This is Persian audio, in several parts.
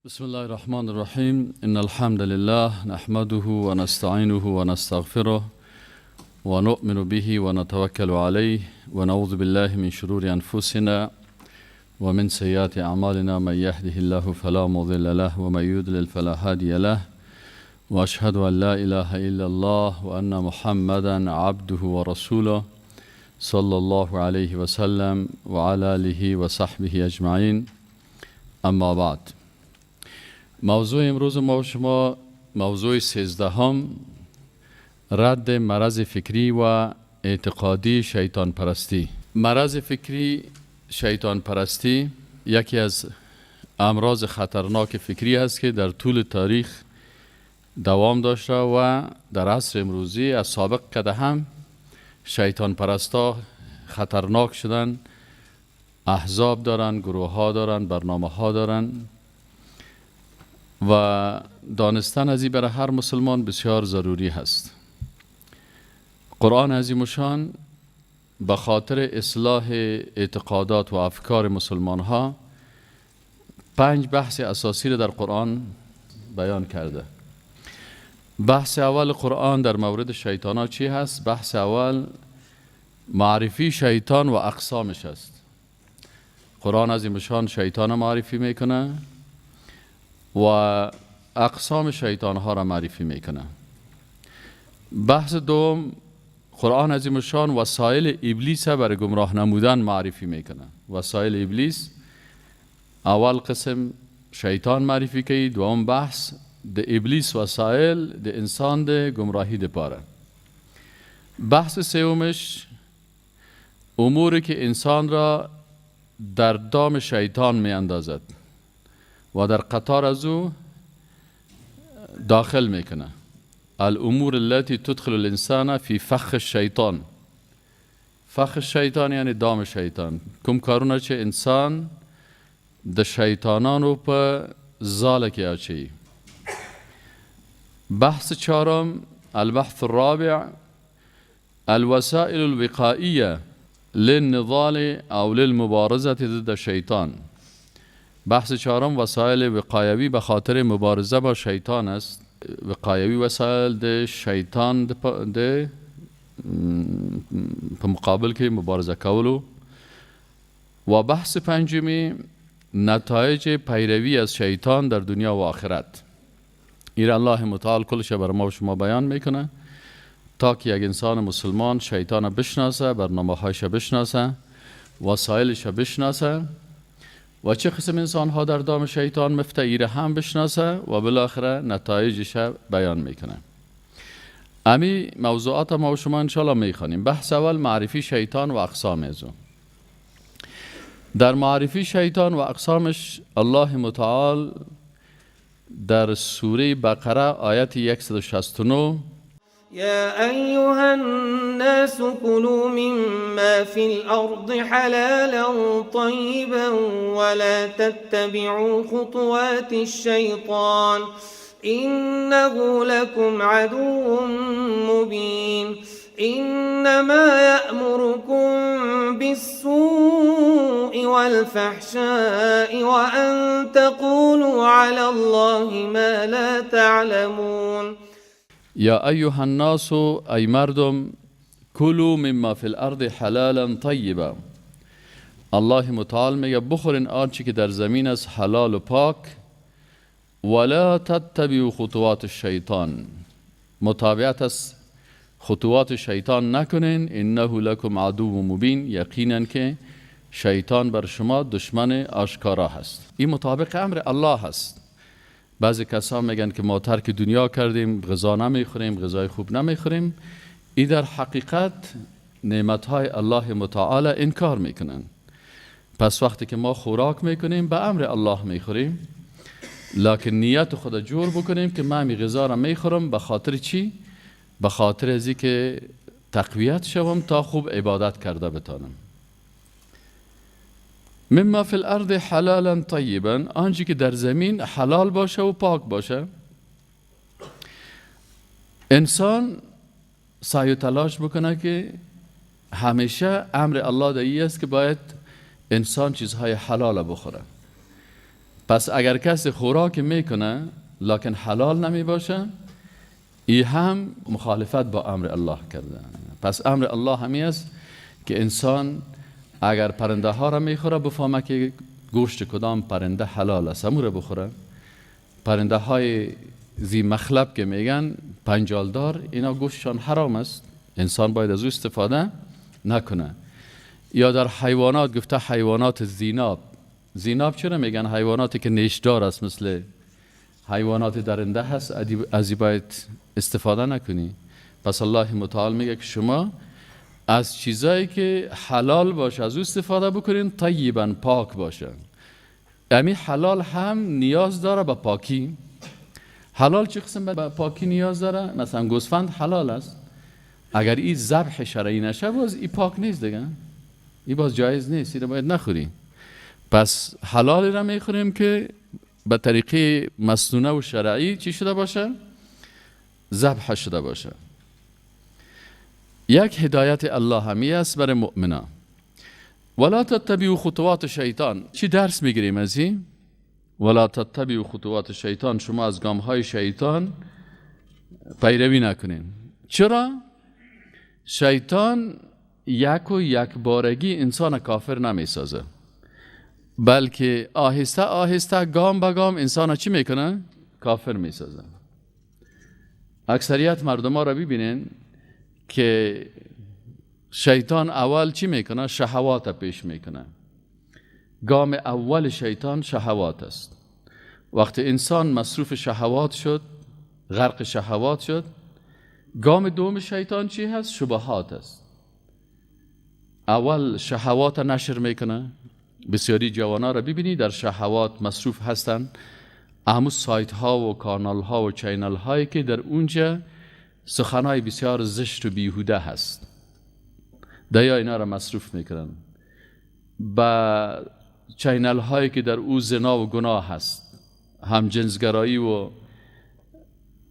بسم الله الرحمن الرحیم. ان الحمد لله نحمده ونستعینه ونستغفره ونؤمن به ونتوکل علیه ونعوذ بالله من شرور انفسنا ومن سیئات اعمالنا. من یهده الله فلا مضل له ومن یضلل فلا هادی له. واشهد ان لا اله الا الله وان محمدا عبده ورسوله صلی الله علیه وسلم وعلى آله وصحبه اجمعین. اما بعد، موضوع امروز ما و شما موضوع 13، رد مرض فکری و اعتقادی شیطان پرستی. مرض فکری شیطان پرستی یکی از امراض خطرناک فکری است که در طول تاریخ دوام داشته و در عصر امروزی از سابق کده هم شیطان پرستا خطرناک شدن، احزاب دارن، گروه ها دارن، برنامه ها دارن و دانستن از این برای هر مسلمان بسیار ضروری هست. قرآن عظیم شان به خاطر اصلاح اعتقادات و افکار مسلمان ها 5 بحث اساسی را در قرآن بیان کرده. بحث اول قرآن در مورد شیطان ها چی هست؟ بحث اول معرفی شیطان و اقسامش است. قرآن عظیم شان شیطان معرفی میکنه و اقسام شیطان ها را معرفی میکنه. بحث دوم، قرآن عظیم شان وسایل ابلیس برای گمراه نمودن معرفی میکنه. وسایل ابلیس، اول قسم شیطان معرفی کی، دوم بحث د ابلیس وسایل د انسان د گمراهی د پاره. بحث سومش اموری که انسان را در دام شیطان می اندازد و در قطار از او داخل میکنه. الامور التي تدخل الانسان فی فخ الشیطان. فخ الشیطان یعنی دام شیطان. کوم کارونه چې انسان د شیطانانو په ځاله کې اچوي. بحث چهارم، البحث الرابع، الوسائل الوقائية للنضال او للمبارزة ضد الشیطان. بحث چهارم وسایل وقایوی به خاطر مبارزه با شیطان است. وقایوی وسایل د شیطان د په مقابل کې مبارزه کولو. و بحث پنجمی نتایج پیروی از شیطان در دنیا و آخرت. ایر الله متعال کلش بر ما و شما بیان میکنه تا که یک انسان مسلمان شیطان بشناسه، برنامه هایش بشناسه، وسایلش بشناسه و چه قسم انسان ها در دام شیطان مفته ایره هم بشناسه و بالاخره نتایجش بیان میکنه. امی موضوعات ما و شما انشالله میخوانیم. بحث اول معرفی شیطان و اقسام ازو. در معرفی شیطان و اقسامش الله متعال در سوره بقره آیت 169: يا أيها الناس كلوا مما في الأرض حلالا طيبا ولا تتبعوا خطوات الشيطان إنه لكم عدو مبين. إنما يأمركم بالسوء والفحشاء وأن تقولوا على الله ما لا تعلمون. یا ایها الناس، ای مردم، کلوا مما فی الارض حلالا طیبا. الله متعال میگه بخورین آنچه که در زمین است حلال و پاک. ولا تتبعوا خطوات الشیطان، متابعت از خطوات شیطان نکنین. انه لکم عدو مبین، یقینا که شیطان بر شما دشمن آشکارا هست. این مطابق امر الله هست. بعضی کسا میگن که ما ترک دنیا کردیم، غذا نمیخوریم، غذای خوب نمیخوریم. ای در حقیقت نعمتهای الله متعال انکار میکنن. پس وقتی که ما خوراک میکنیم به امر الله میخوریم، لکن نیت خود جور بکنیم که من می غذا را میخورم به خاطر چی؟ به خاطر از که تقویت شوم تا خوب عبادت کرده بتانم. مما فی الارض حلالا طیبا، آنچه که در زمین حلال باشه و پاک باشه. انسان سعی و تلاش بکنه که همیشه امر الله در است که باید انسان چیزهای حلال بخوره. پس اگر کسی خوراک میکنه لکن حلال نمی باشه، ای هم مخالفت با امر الله کرده. پس امر الله همی است که انسان اگر پرنده ها را میخوره بفهمه که گوشت کدام پرنده حلال است، همو را بخوره. پرنده های ذی مخلب که میگن پنجالدار، اینا گوشتشان حرام است، انسان باید از او استفاده نکنه. یا در حیوانات گفته حیوانات زیناب. زیناب چرا میگن؟ حیواناتی که نیشدار است، مثل حیوانات درنده هست، از باید استفاده نکنی. پس الله متعال میگه که شما از چیزایی که حلال باشه از او استفاده بکنین، طیبا، پاک باشه. امی حلال هم نیاز داره به پاکی. حلال چه قسم به پاکی نیاز داره؟ مثلا گوسفند حلال است، اگر این ذبح شرعی نشه باز این پاک نیست دیگه، این باز جایز نیست، این باید نخوری. پس حلال را میخوریم که به طریقه مسنونه و شرعی چی شده باشه؟ ذبح شده باشه. یک هدایت الله همی است برای مؤمنا. ولا تتبعوا خطوات شیطان. چی درس میگیریم از این؟ ولا تتبعوا خطوات شیطان، شما از گام های شیطان پیروی نکنین. چرا؟ شیطان یک و یک بارگی انسان کافر نمیسازه، بلکه آهسته آهسته گام به گام انسان چی میکنه؟ کافر میسازه. اکثریت مردم ها را ببینین که شیطان اول چی میکنه؟ شهوات پیش میکنه. گام اول شیطان شهوات است. وقتی انسان مصروف شهوات شد، غرق شهوات شد، گام دوم شیطان چی هست؟ شبهات است. اول شهوات نشر میکنه. بسیاری جوانا را ببینی در شهوات مصروف هستند. همون سایت ها و کانال ها و channel هایی که در اونجا سخنهای بسیار زشت و بیهوده هست، دیا اینا را مصروف میکنن. با channel هایی که در او زنا و گناه هست، همجنسگرایی و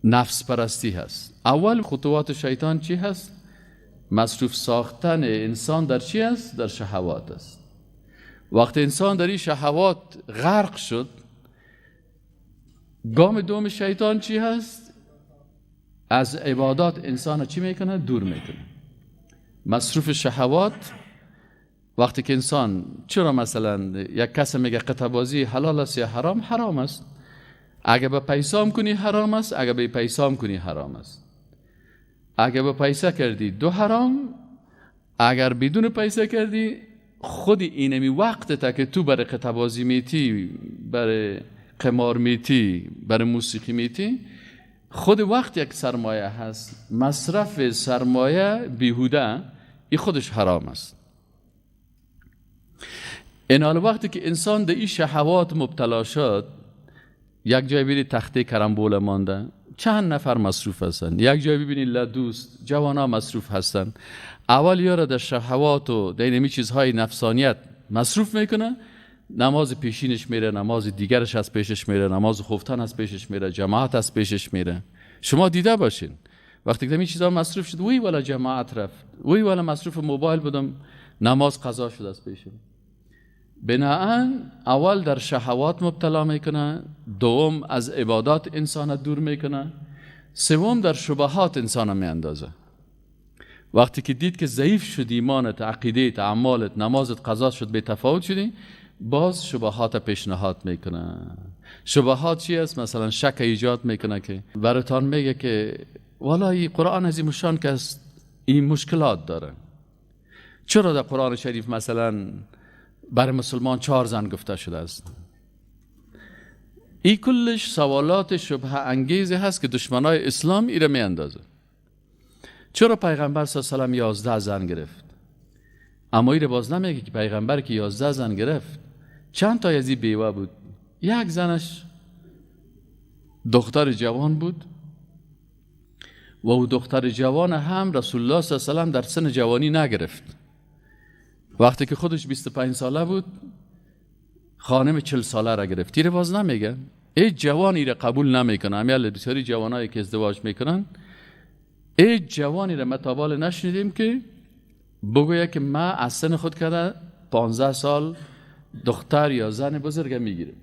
نفس پرستی هست. اول خطوات شیطان چی هست؟ مصروف ساختن انسان در چی هست؟ در شهوات است. وقتی انسان در این شهوات غرق شد، گام دوم شیطان چی هست؟ از عبادات انسان چی میکنه؟ دور میکنه. مصروف شهوات. وقتی که انسان، چرا مثلا یک کس میگه قطعه بازی حلال است یا حرام؟ حرام است. اگه به پیسام کنی حرام است، اگه به پیسام کنی حرام است. اگه به پیسه کردی دو حرام، اگر بدون پیسه کردی خود اینمی وقت تا که تو برای قطعه بازی میتی، برای قمار میتی، برای موسیقی میتی، خود وقت یک سرمایه هست. مصرف سرمایه بیهوده این خودش حرام است. این حال وقتی که انسان در این شهوات مبتلا شد، یک جای ببینی تخته کرمبول مانده، چند نفر مصروف هستن، یک جای ببینی لدوست جوانا مصروف هستن. اول یارا در شهوات و در اینمی چیزهای نفسانیت مصروف میکنه، نماز پیشینش میره، نماز دیگرش از پیشش میره، نماز خفتن از پیشش میره، جماعت از پیشش میره. شما دیده باشین وقتی که این چیزا مصروف شد، وی والا جماعت رفت، وی والا مصروف موبایل بودم، نماز قضا شد از پیشم. بناهن اول در شهوات مبتلا میکنه، دوم از عبادات انسان دور میکنه، سوم در شبهات انسان میاندازه. وقتی که دید که ضعیف شد ایمانت، عقیده‌ت، اعمالت، نمازت قضا شد، به تفاوت شدی، باز شبهات پیشنهاد میکنه. شبهات چی است؟ مثلا شک ایجاد میکنه که براتان میگه که والا این قرآن از این مشان که است این مشکلات داره. چرا در قرآن شریف مثلا برای مسلمان 4 زن گفته شده است؟ این کلش سوالات شبهه انگیزی هست که دشمنای اسلام ایره می اندازه. چرا پیغمبر صلی الله علیه و سلم 11 زن گرفت؟ اما ایره باز نمیگه که پیغمبر که 11 زن گرفت چند تا از این بیوه بود؟ یک زنش دختر جوان بود و او دختر جوان هم رسول الله صلی الله علیه و سلم در سن جوانی نگرفت. وقتی که خودش 25 ساله بود خانم 40 ساله را گرفت. تیره باز نمیگه، ای جوانی را قبول نمیکنه. امیال بسیاری جوانایی که ازدواج میکنن، ای جوانی را متابال نشنیدیم که بگویه که ما از سن خود کرده 15 سال دختر یا زن بزرگ میگیریم.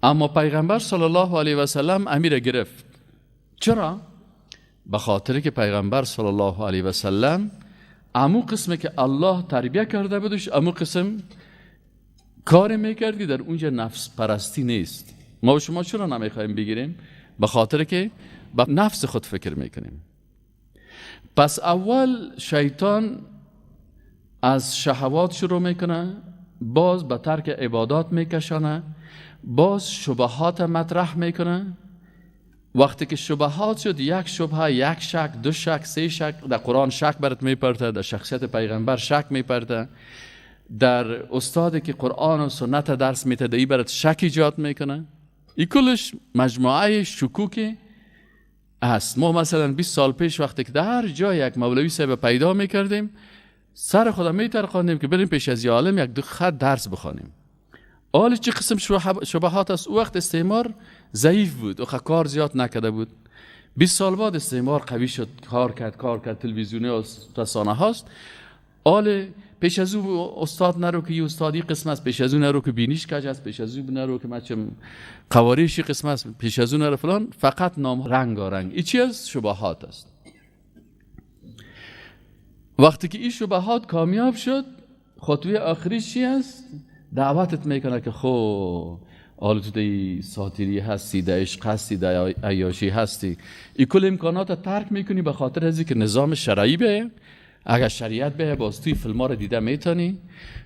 اما پیغمبر صلی الله علیه و سلم امیر گرفت. چرا؟ به خاطر که پیغمبر صلی الله علیه و سلم امو قسم که الله تربیه کرده بودش، امو قسم کار میکرد که در اونجا نفس پرستی نیست. ما و شما چرا نمیخوایم بگیریم؟ به خاطر که به نفس خود فکر میکنیم. پس اول شیطان از شهوات شروع میکنه، باز به ترک عبادات میکشانه، باز شبهات مطرح میکنه. وقتی که شبهات شد، یک شبهه، یک شک، دو شک، سه شک، در قرآن شک برات میپرته، در شخصیت پیغمبر شک میپرته، در استادی که قرآن و سنت درس میته در ای برات شک ایجاد میکنه. این کلش مجموعه شکوک است. ما مثلا 20 سال پیش وقتی که در هر جای یک مولوی صاحب پیدا میکردیم، سر خدا میترخاندیم که بریم پیش از عالم یک دو خط درس بخوانیم. حالا چه قسم شبهات است؟ او وقت استعمار ضعیف بود و کار زیاد نکرده بود. 20 سال بعد استعمار قوی شد، کار کرد، تلویزیونی و رسانه هاست. حالا پیش از او استاد نرو که یه استادی قسم است، پیش از او نرو که بینیش کج است، پیش از او نرو که مچم قواریش قسم است، پیش از او نرو فلان، فقط نام رنگارنگ. این چی است؟ شبهات است. وقتی که این شبهات کامیاب شد، خطوه آخریش چی است؟ دعوتت میکنه که خب حالا تو دی ساتیری هستی، در عشق هستی، در عیاشی هستی، این کل امکانات ترک میکنی به خاطر از اینکه نظام شرعی به. اگر شریعت به باز توی فیلم ها رو دیده میتونی،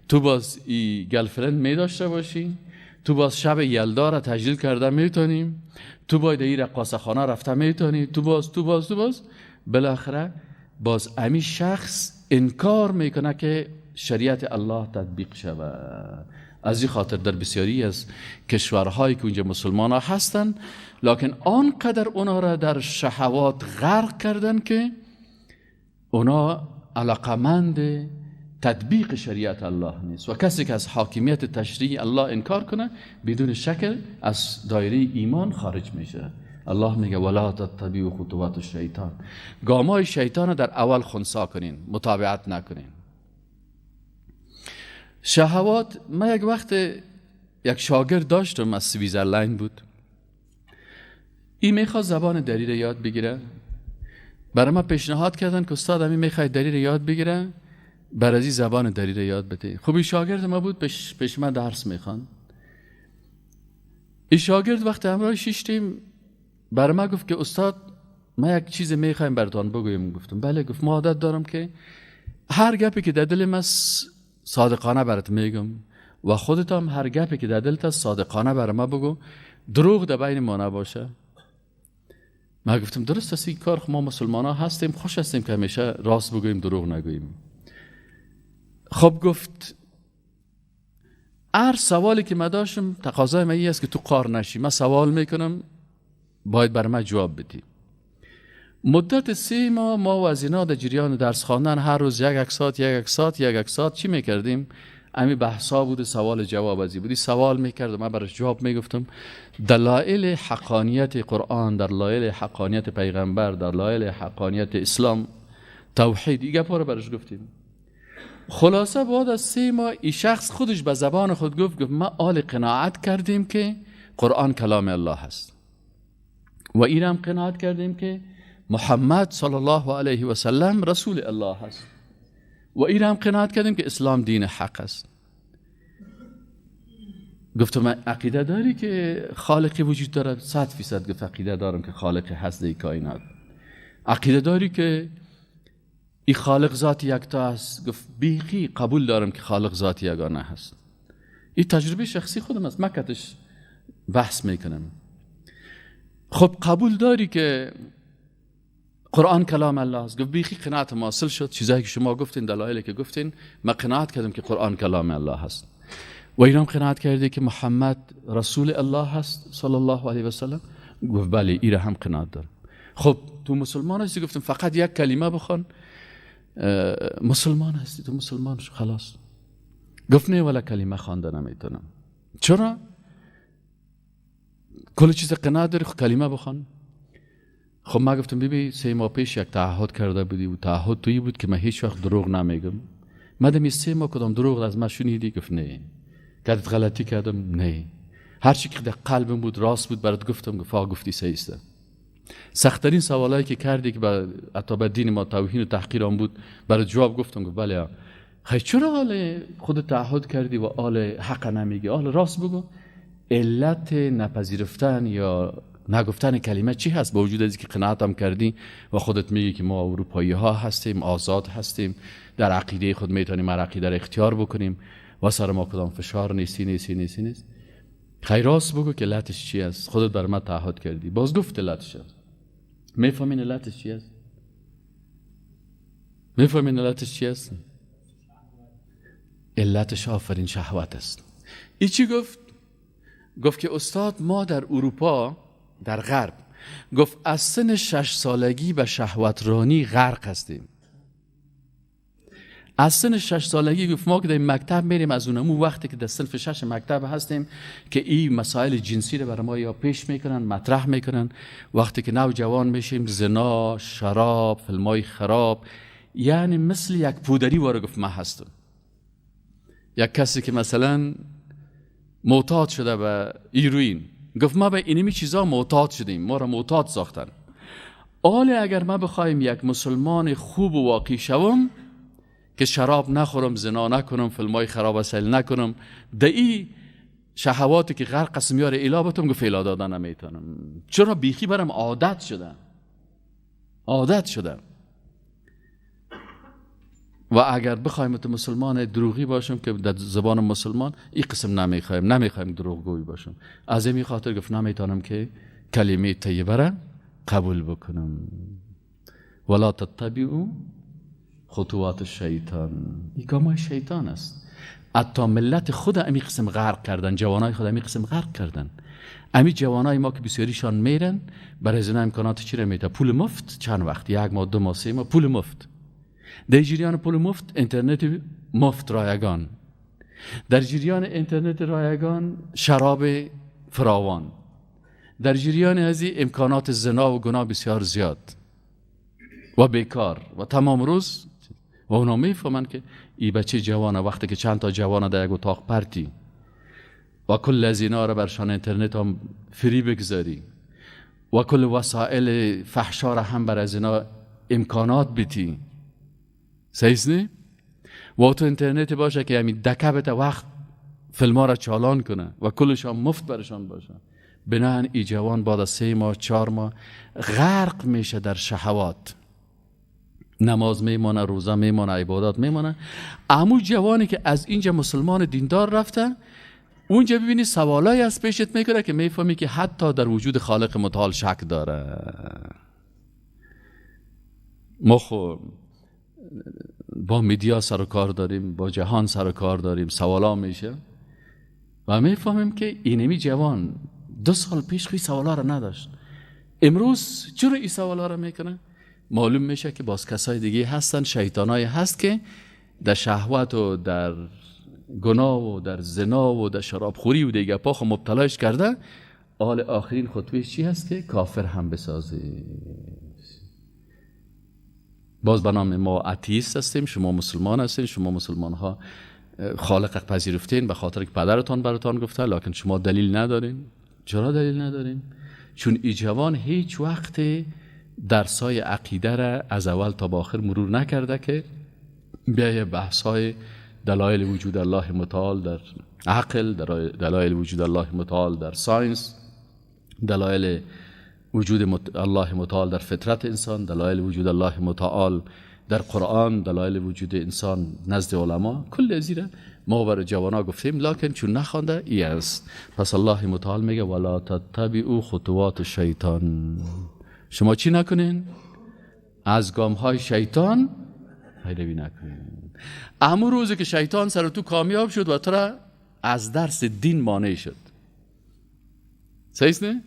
تو باز ای girlfriend می داشته باشی، تو باز شب یلدا را تجلیل کرده میتونی، تو باید ای رقاصه خانه رفته میتونی، تو باز تو باز تو باز بالاخره باز امی شخص انکار میکنه که شریعت الله تطبیق شود. از این خاطر در بسیاری از کشورهایی که اونجا مسلمان ها هستن، لکن آنقدر اونا را در شهوات غرق کردن که اونا علاقمند تطبیق شریعت الله نیست و کسی که از حاکمیت تشریع الله انکار کنه بدون شک از دایره ایمان خارج میشه. الله میگه ولا تتبعوا خطوات الشیطان، گامای شیطان در اول خنثی کنین، متابعت نکنین. شهوات، من یک وقت یک شاگرد داشتم از سویزرلند بود، این میخواست زبان دری رو یاد بگیره. برای من پیشنهاد کردن که استاد همین میخواد دری رو یاد بگیره، برای از زبان دری رو یاد بده. خب این شاگرد ما بود، پیش من درس میخوان. این شاگرد وقتی همراه شیشتیم برای من گفت که استاد من یک چیز میخوایم براتون بگویم. گفتم بله. گفت ما عادت دارم که هر گپی که در دل من صادقانه برات میگم و خودت هم هر گپی که در دلت صادقانه برای ما بگو، دروغ در بین ما نباشه. من گفتم درست است، این کار ما مسلمان ها هستیم، خوش هستیم که همیشه راست بگوییم، دروغ نگوییم. خب گفت هر سوالی که من داشتم تقاضای من این است که تو قار نشی، من سوال میکنم باید برای من جواب بدی. مدت 3 ماه ما و از اینا در جریان درس خواندن هر روز یک ساعت یک ساعت یک ساعت چی میکردیم؟ امی بحثا بود، سوال جواب ازی بودی، سوال میکرد من براش جواب میگفتم. دلایل حقانیت قرآن، دلایل حقانیت پیغمبر، دلایل حقانیت اسلام، توحید، این گپا رو براش گفتیم. خلاصه بعد از 3 ماه این شخص خودش به زبان خود گفت ما آل قناعت کردیم که قرآن کلام الله هست و اینم قناعت کردیم که محمد صلی الله علیه و سلم رسول الله هست و اینم قناعت کردیم که اسلام دین حق است. گفتم من عقیده داری که خالقی وجود داره؟ 100% گفت عقیده دارم که خالق هست در کائنات. عقیده داری که این خالق ذات یکتا است؟ گفت بیخی قبول دارم که خالق ذات یگانه هست. این تجربه شخصی خودم است، من کتش بحث میکنم. خب قبول داری که قرآن کلام الله است؟ گفت بیخی قناعت حاصل شد، چیزایی که شما گفتین، دلایلی که گفتین، من قناعت کردم که قرآن کلام الله هست. و اینم قناعت کردی که محمد رسول الله هست صلی الله علیه و سلم؟ گفت بله، ایره هم قناعت دارم. خب تو مسلمان هستی؟ گفتم فقط یک کلمه بخوان، مسلمان هستی، تو مسلمان شو خلاص. گفت نه ولا کلمه خوانده نمیتونم. چرا؟ کل چیز قناعت داری، خب کلمه بخوان. خب ما گفتم ببین 3 ماه پیش یک تعهد کرده بودی و تعهد تویی بود که من هیچ وقت دروغ نمیگم. مادم 3 ماه کدام دروغ از من شنیدی؟ گفت نه. کدت غلطی کردم؟ نه. هر چی که در قلبم بود راست بود برات گفتم. گفت گفتی صحیح است. سخت‌ترین سوالایی که کردی که حتی به دین ما توهین و تحقیر هم بود برات جواب گفتم. گفت بله. خیلی چرا حال خود تعهد کردی و آل حق نمیگی؟ آل راست بگو. علت نپذیرفتن یا نگفتن کلمه چی هست؟ با وجود از اینکه قناعت هم کردی و خودت میگی که ما اروپایی ها هستیم، آزاد هستیم، در عقیده خود میتونیم هر عقیده را اختیار بکنیم و سر ما کدام فشار نیستی نیستی نیستی نیست. خیر راست بگو که علتش چی است؟ خودت بر من تعهد کردی. باز گفت علتش است. میفهمین علتش چی است؟ میفهمین علتش چی است؟ علتش آفرین شهوت است. ای چی گفت؟ گفت که استاد ما در اروپا، در غرب، گفت از سن 6 سالگی به شهوت رانی غرق هستیم. از سن 6 سالگی گفت ما که در مکتب میریم، از اونمو وقتی که در صنف 6 مکتب هستیم که این مسائل جنسی رو برای ما یا پیش میکنن، مطرح میکنن. وقتی که نوجوان میشیم، زنا، شراب، فیلمای خراب، یعنی مثل یک پودری واره گفت ما هستم. یک کسی که مثلا معتاد شده به ایروین، گفت ما به اینمی چیزا معتاد شدیم، ما را معتاد ساختن. آله اگر ما بخوایم یک مسلمان خوب و واقعی شوم که شراب نخورم، زنا نکنم، فیلمای خراب سیل نکنم، در ای شهواتی که غرق قسم یار اله بتم، گفت اله دادن نمیتونم. چرا؟ بیخی برم عادت شده، عادت شده. و اگر بخوایم تو مسلمان دروغی باشم که در زبان مسلمان این قسم نمیخوایم، نمیخوایم دروغگوی باشم. از این خاطر گفت نمیتونم که کلمه طیبه را قبول بکنم. ولا تتبعوا خطوات الشیطان. این گامای شیطان است. حتی ملت خود امی قسم غرق کردن، جوانای خود امی قسم غرق کردن. امی جوانای ما که بسیاریشان میرن برای زنا امکانات چی را میده؟ پول مفت. چند وقت، 1 ماه، 2 ماه، 3 ماه پول مفت. در جریان پول مفت، اینترنت مفت رایگان. در جریان اینترنت رایگان، شراب فراوان. در جریان از این امکانات زنا و گناه بسیار زیاد و بیکار و تمام روز. و اونا میفهمن که ای بچه جوانه، وقتی که چند تا جوانه در یک اتاق پرتی و کل از اینا را برشان اینترنت هم فری بگذاری و کل وسایل فحشا را هم بر از اینا امکانات بیتی، صحیح نه؟ و تو اینترنت باشه که همین دکه بته وقت فیلم ها را چالان کنه و کلش هم مفت برشان باشه. بناهن ای جوان بعد از 3 ماه 4 ماه غرق میشه در شهوات، نماز میمانه، روزه میمانه، عبادات میمانه. امو جوانی که از اینجا مسلمان دیندار رفته، اونجا ببینی سوالایی از پیشت میکنه که میفهمی که حتی در وجود خالق متعال شک داره. ما خب با میدیا سر و کار داریم، با جهان سر و کار داریم، سوالا میشه و میفهمیم که اینمی جوان 2 سال پیش خیلی سوالا را نداشت، امروز چرا این سوالا را میکنه؟ معلوم میشه که باز کسای دیگه هستن، شیطانای هست که در شهوت و در گناه و در زنا و در شرابخوری و دیگه پاخ مبتلاش کرده. آل آخرین خطوه چی هست که کافر هم بسازه. باز به نام ما اتیست هستیم، شما مسلمان هستین، شما مسلمان ها خالق پذیرفتین به خاطر که پدرتان براتان گفته، لکن شما دلیل ندارین. چرا دلیل ندارین؟ چون ای جوان هیچ وقت درسای عقیده را از اول تا به آخر مرور نکرده که بیای بحث‌های دلایل وجود الله متعال در عقل، دلایل وجود الله متعال در science، دلایل وجود الله متعال در فطرت انسان، دلایل وجود الله متعال در قرآن، دلایل وجود انسان نزد علما، کل از ایره ما برای جوانا گفتیم، لکن چون نخوانده ای است. پس الله متعال میگه ولا تتبعوا خطوات الشیطان. شما چی نکنین؟ از گام های شیطان پیروی نکنین. امو روزی که شیطان سر تو کامیاب شد و تو را از درس دین مانع شد، صحیح نه؟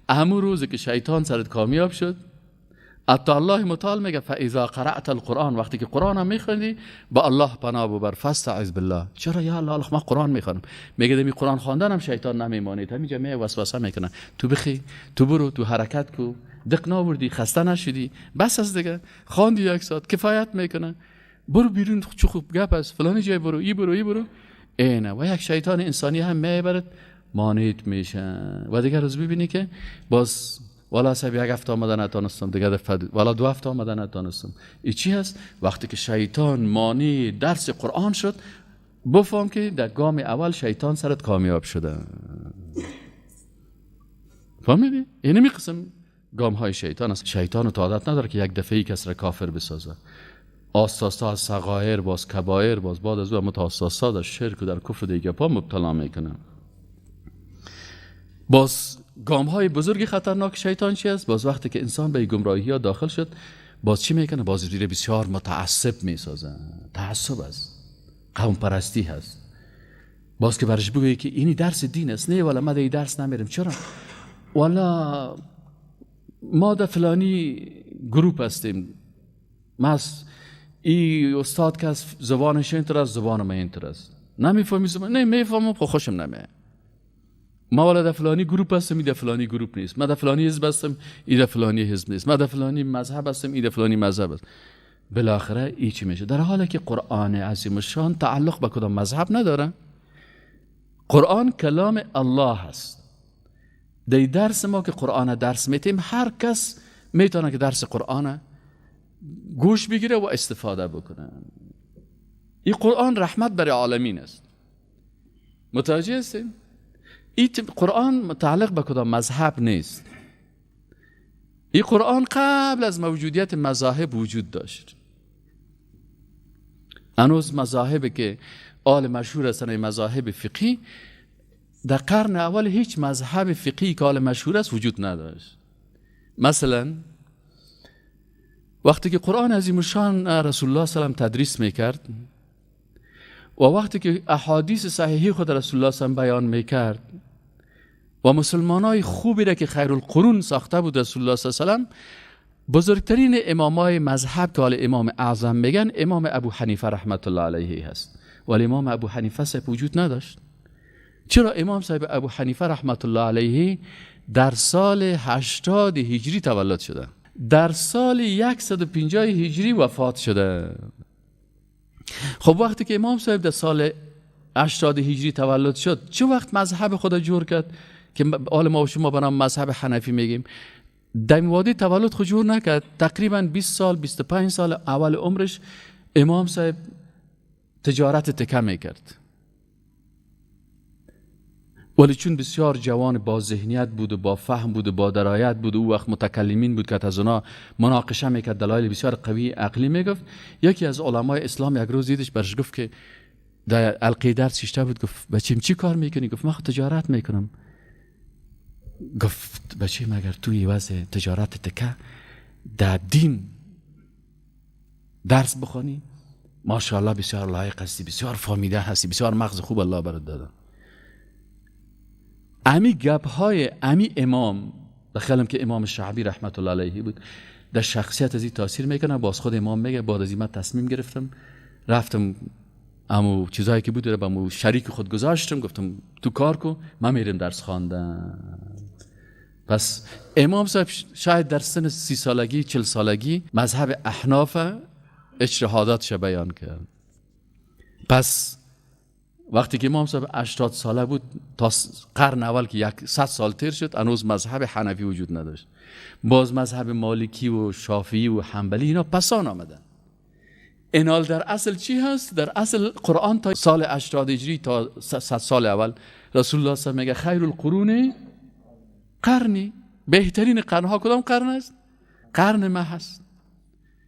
امو روزی که شیطان سرت کامیاب شد، حتی الله متعال میگه فاذا قرأت القرآن، وقتی که قرآن هم میخوندی با الله پناه ببر، فاستعذ بالله. چرا یا الله ما قرآن میخوانم؟ میگه دمی قرآن خواندن هم شیطان نمیمانید، همینجا می وسوسه میکنه، تو بخی، تو برو، تو حرکت کو، دق ناوردی، خسته نشدی، بس از دیگه خواندی 1 ساعت کفایت میکنه، برو بیرون، چه خوب گپ است، فلانی جای برو، ای برو، ای برو. اینه و یک شیطان انسانی هم میبرد مانعت میشه و دیگر روز ببینی که باز والا صاحب یک هفته آمده نتانستم، دیگه دفعه والا 2 هفته آمده نتانستم. ای چی هست؟ وقتی که شیطان مانع درس قرآن شد، بفهم که در گام اول شیطان سرت کامیاب شده. فهمیدی؟ اینمی قسم گام های شیطان است. شیطان تو عادت نداره که یک دفعه کس را کافر بسازه. آساسا از صغایر، باز کبایر، باز بعد از او متاساسا در شرک و در کفر دیگه پا مبتلا میکنه. باز گام های بزرگ خطرناک شیطان چی است؟ باز وقتی که انسان به گمراهی ها داخل شد، باز چی میکنه؟ باز دیره بسیار متعصب میسازه. تعصب است، قوم پرستی هست. باز که برش بگویی که اینی درس دین است، نه والا ما در درس نمیرم. چرا؟ والا ما در فلانی گروپ هستیم، ما ای استاد که از زبانش اینطور است، زبان ما اینطور است. نمیفهمی زبان؟ نه میفهمم، خب خوشم نمیاد. ما والا در فلانی گروپ هستم، ای در فلانی گروپ نیست. ما در فلانی حزب هستم، ای در فلانی حزب نیست. ما در فلانی مذهب هستم، ای در فلانی مذهب است. بالاخره ای چی میشه؟ در حالی که قرآن عظیم الشان تعلق به کدام مذهب نداره. قرآن کلام الله هست. در درس ما که قرآن درس میتیم، هر کس میتونه که درس قرآن گوش بگیره و استفاده بکنه. این قرآن رحمت برای عالمین است. متوجه هستیم؟ این قرآن متعلق به کدام مذهب نیست. این قرآن قبل از موجودیت مذاهب وجود داشت. هنوز مذاهب که آل مشهور هستن، مذاهب فقهی، در قرن اول هیچ مذهب فقهی که آل مشهور است وجود نداشت. مثلا وقتی که قرآن عظیم الشان رسول الله صلی الله علیه و تدریس میکرد و وقتی که احادیث صحیحی خود رسول الله صلی الله علیه و بیان میکرد و مسلمانای خوبی را که خیر القرون ساخته بود رسول الله صلی الله علیه و بزرگترین امامای مذهب که حال امام اعظم میگن، امام ابو حنیفه رحمت الله علیه هست. ولی امام ابو حنیفه صاحب وجود نداشت. چرا؟ امام صاحب ابو حنیفه رحمت الله علیه در سال 80 هجری تولد شده، در سال 150 هجری وفات شده. خب وقتی که امام صاحب در سال 80 هجری تولد شد، چه وقت مذهب خدا جور کرد که آل ما و شما به نام مذهب حنفی میگیم؟ در وادی تولد خود جور نکرد. تقریبا 20 سال 25 سال اول عمرش امام صاحب تجارت تکه میکرد، ولی چون بسیار جوان با ذهنیت بود و با فهم بود و با درایت بود و او وقت متکلمین بود که از اونا مناقشه میکرد، دلایل بسیار قوی عقلی میگفت. یکی از علمای اسلام یک روز دیدش، برش گفت که در القی درس شیشته بود، گفت بچیم چی کار میکنی؟ گفت من خود تجارت میکنم. گفت بچیم اگر توی وضع تجارت تکه در دین درس بخوانی، ماشاءالله بسیار لایق هستی، بسیار فهمیده هستی، بسیار مغز خوب الله برات داده. امی گپ های امی امام، بخیالم که امام شعبی رحمت الله علیه بود، در شخصیت از این تاثیر میکنه. باز خود امام میگه بعد از این من تصمیم گرفتم، رفتم امو چیزایی که بود رو به امو شریک خود گذاشتم، گفتم تو کار کو، من میرم درس خواندن. پس امام صاحب شاید در سن 30 سالگی 40 سالگی مذهب احناف اجتهاداتش بیان کرد. پس وقتی که امام صاحب 80 ساله بود، تا قرن اول که 100 سال تیر شد، هنوز مذهب حنفی وجود نداشت. باز مذهب مالکی و شافعی و حنبلی اینا پسان آمدن. اینال در اصل چی هست؟ در اصل قرآن تا سال 80 هجری تا 100 سال اول رسول الله صلی الله علیه و میگه خیر القرون قرنی، بهترین قرنها کدام قرن است؟ قرن ما هست.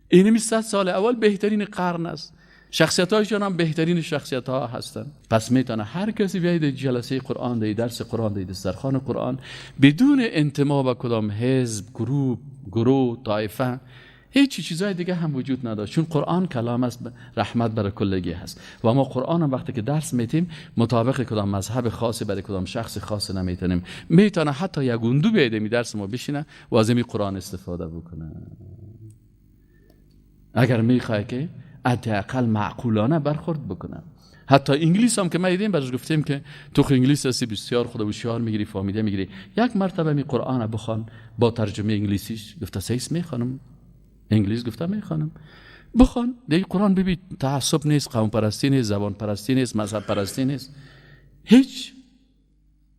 اینمی 100 سال اول بهترین قرن است. شخصیت هایشان هم بهترین شخصیت ها هستند. پس میتونه هر کسی بیاید جلسه قرآن، در درس قرآن، در دسترخوان قرآن، بدون انتما به کدام حزب، گروه، طایفه، هیچ چیزای دیگه هم وجود نداشت. چون قرآن کلام است، رحمت برای کلگی هست. و ما قرآن هم وقتی که درس میتیم مطابق کدام مذهب خاصی برای کدام شخص خاص نمیتونیم. میتونه حتی یک گندو بیاید می درس ما بشینه و از این قرآن استفاده بکنه. اگر میخوای که حداقل معقولانه برخورد بکنه. حتی انگلیس هم که ما دیدیم برش گفتیم که تو خو انگلیس هستی، بسیار خود هوشیار میگیری، فهمیده میگیری، یک مرتبه می قرآن بخوان با ترجمه انگلیسیش. گفته سیس میخوانم انگلیس، گفته میخوانم بخوان دیگه قرآن ببین، تعصب نیست، قوم پرستی نیست، زبان پرستی نیست، مذهب پرستی نیست، هیچ.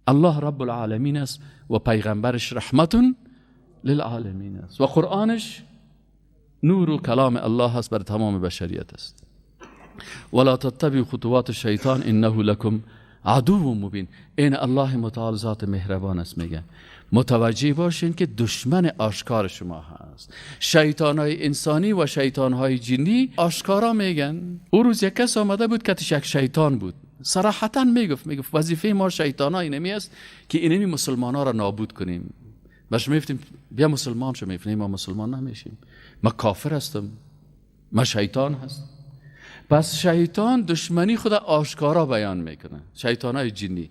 الله رب العالمین است و پیغمبرش رحمت للعالمین است و قرآنش نور و کلام الله است بر تمام بشریت است. ولا تتبعوا خطوات الشیطان انه لکم عدو مبین. این الله متعال ذات مهربان است، میگه متوجه باشین که دشمن آشکار شما هست. شیطان های انسانی و شیطان های جنی آشکارا میگن. او روز یک کس آمده بود که یک شیطان بود، صراحتا میگفت وظیفه ما شیطان ها اینمی است که اینمی مسلمان ها را نابود کنیم. باش میفتیم بیا مسلمان شو، میفتیم ما مسلمان نمیشیم، ما کافر هستم، ما شیطان هستم. پس شیطان دشمنی خود آشکارا بیان میکنه، شیطان های جنی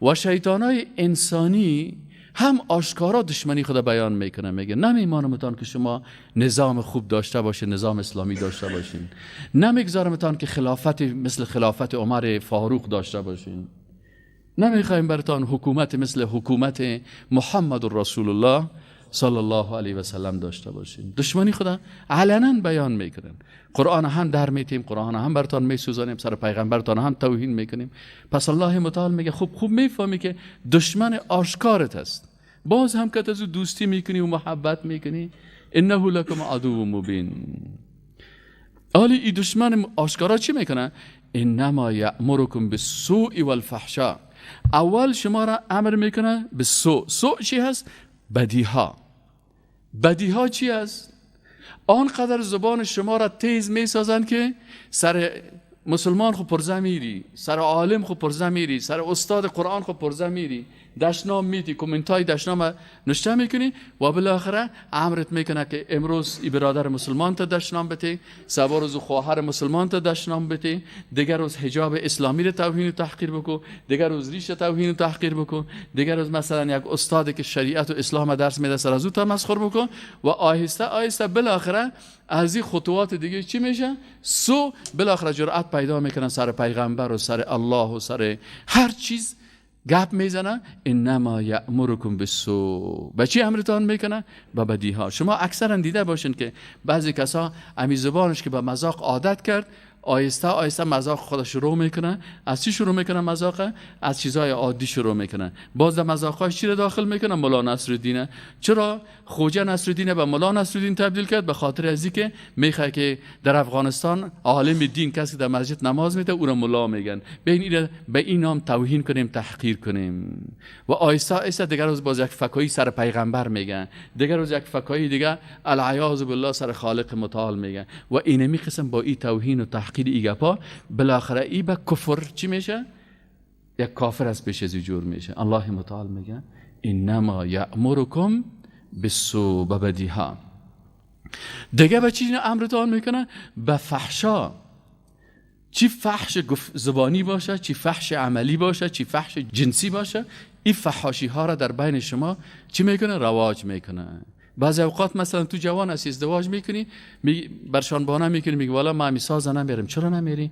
و شیطان های انسانی هم آشکارا دشمنی خود بیان میکنه. میگه نمیمانمتان که شما نظام خوب داشته باشین، نظام اسلامی داشته باشین، نمیگذارمتان که خلافت مثل خلافت عمر فاروق داشته باشین، نمیخوایم براتان حکومت مثل حکومت محمد رسول الله صلی الله علیه و سلم داشته باشین. دشمنی خدا علنا بیان میکنن. قرآن هم در میتیم، قرآن هم براتان میسوزانیم، سر پیغمبرتان هم توهین میکنیم. پس الله متعال میگه خوب میفهمی که دشمن آشکارت است، باز هم که از او دوستی میکنی و محبت میکنی. انه لکم عدو مبین. حالی این دشمن آشکارا چی میکنه؟ انما یأمرکم بالسوء والفحشاء. اول شما را امر میکنه به سوء. سوء چی هست؟ بدیها. بدیها چی هست؟ آنقدر زبان شما را تیز میسازند که سر مسلمان خو پرزه میری، سر عالم خو پرزه میری، سر استاد قرآن خو پرزه میری، دشنام میدی، کومنت های دشنام نشته میکنی و بالاخره امرت میکنه که امروز ای برادر مسلمان تا دشنام بتی، صبا روز خواهر مسلمان تا دشنام بتی، دیگر روز حجاب اسلامی رو توهین و تحقیر بکو، دیگر روز ریش توهین و تحقیر بکو، دیگر روز مثلا یک استادی که شریعت و اسلام درس میده سر از او تمسخر بکن و آهسته آهسته بالاخره از این خطوات دیگه چی میشه؟ سو بالاخره جرأت پیدا میکنن سر پیغمبر و سر الله و سر هر چیز گپ میزنه. انما یأمرکم بالسوء. به چی امرتان میکنه؟ به بدیها. شما اکثرا دیده باشین که بعضی کسا امی زبانش که به مذاق عادت کرد، آهسته آهسته مذاق خودش شروع میکنه. از چی شروع میکنه مذاق؟ از چیزهای عادی شروع میکنه. باز در مذاقاش چی رو داخل میکنه؟ مولا نصرالدینه. چرا خوجه نصرالدین به مولا نصرالدین تبدیل کرد؟ به خاطر از اینکه میخواد که در افغانستان عالم دین کسی در مسجد نماز میده او را مولا میگن. به این نام توهین کنیم، تحقیر کنیم. و آهسته آهسته دیگر روز باز یک فکایی سر پیغمبر میگن، دیگر روز یک فکایی دیگه العیاذ بالله سر خالق متعال میگن. و اینمی قسم با این توهین و تحقیر ای گپا بالاخره ای به کفر چی میشه؟ یک کافر از پیش از جور میشه. الله متعال میگه انما یأمرکم بالسوء، به بدیها. دیگه به چی امرتان میکنه؟ به فحشا. چی فحش زبانی باشه، چی فحش عملی باشه، چی فحش جنسی باشه، این فحاشی ها را در بین شما چی میکنه؟ رواج میکنه. بعضی اوقات مثلا تو جوان هستی، ازدواج میکنی، برشان بانه میکنی، میگی والا من ساز نمیرم. چرا نمیری؟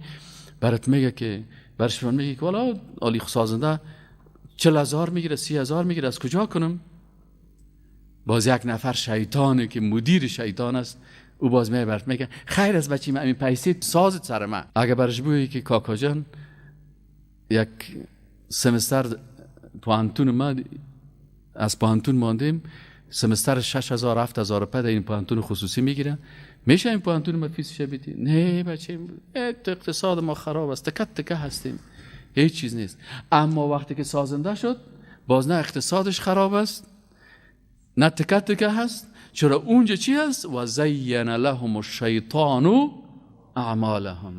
برات میگه که برشان میگه که والا عالی سازنده 40,000 میگیره، 30,000 میگیره، از کجا کنم؟ باز یک نفر شیطانه که مدیر شیطان است، او باز میگه برات میگه خیر از بچی من این پیسه سازت سر من. اگه برش بگی که کاکا جان یک سمستر پوهنتون ما از پوهنتون ماندیم، سمستر 6,000 7,000 پد این پوهنتون خصوصی میگیره، میشه این پوهنتون ما فیسش بدی؟ نه بچه، اقتصاد ما خراب است، تکه تکه هستیم، هیچ چیز نیست. اما وقتی که سازنده شد باز نه اقتصادش خراب است، نه تکه تکه هست. چرا؟ اونجا چی هست؟ و زین لهم الشیطان اعمالهم.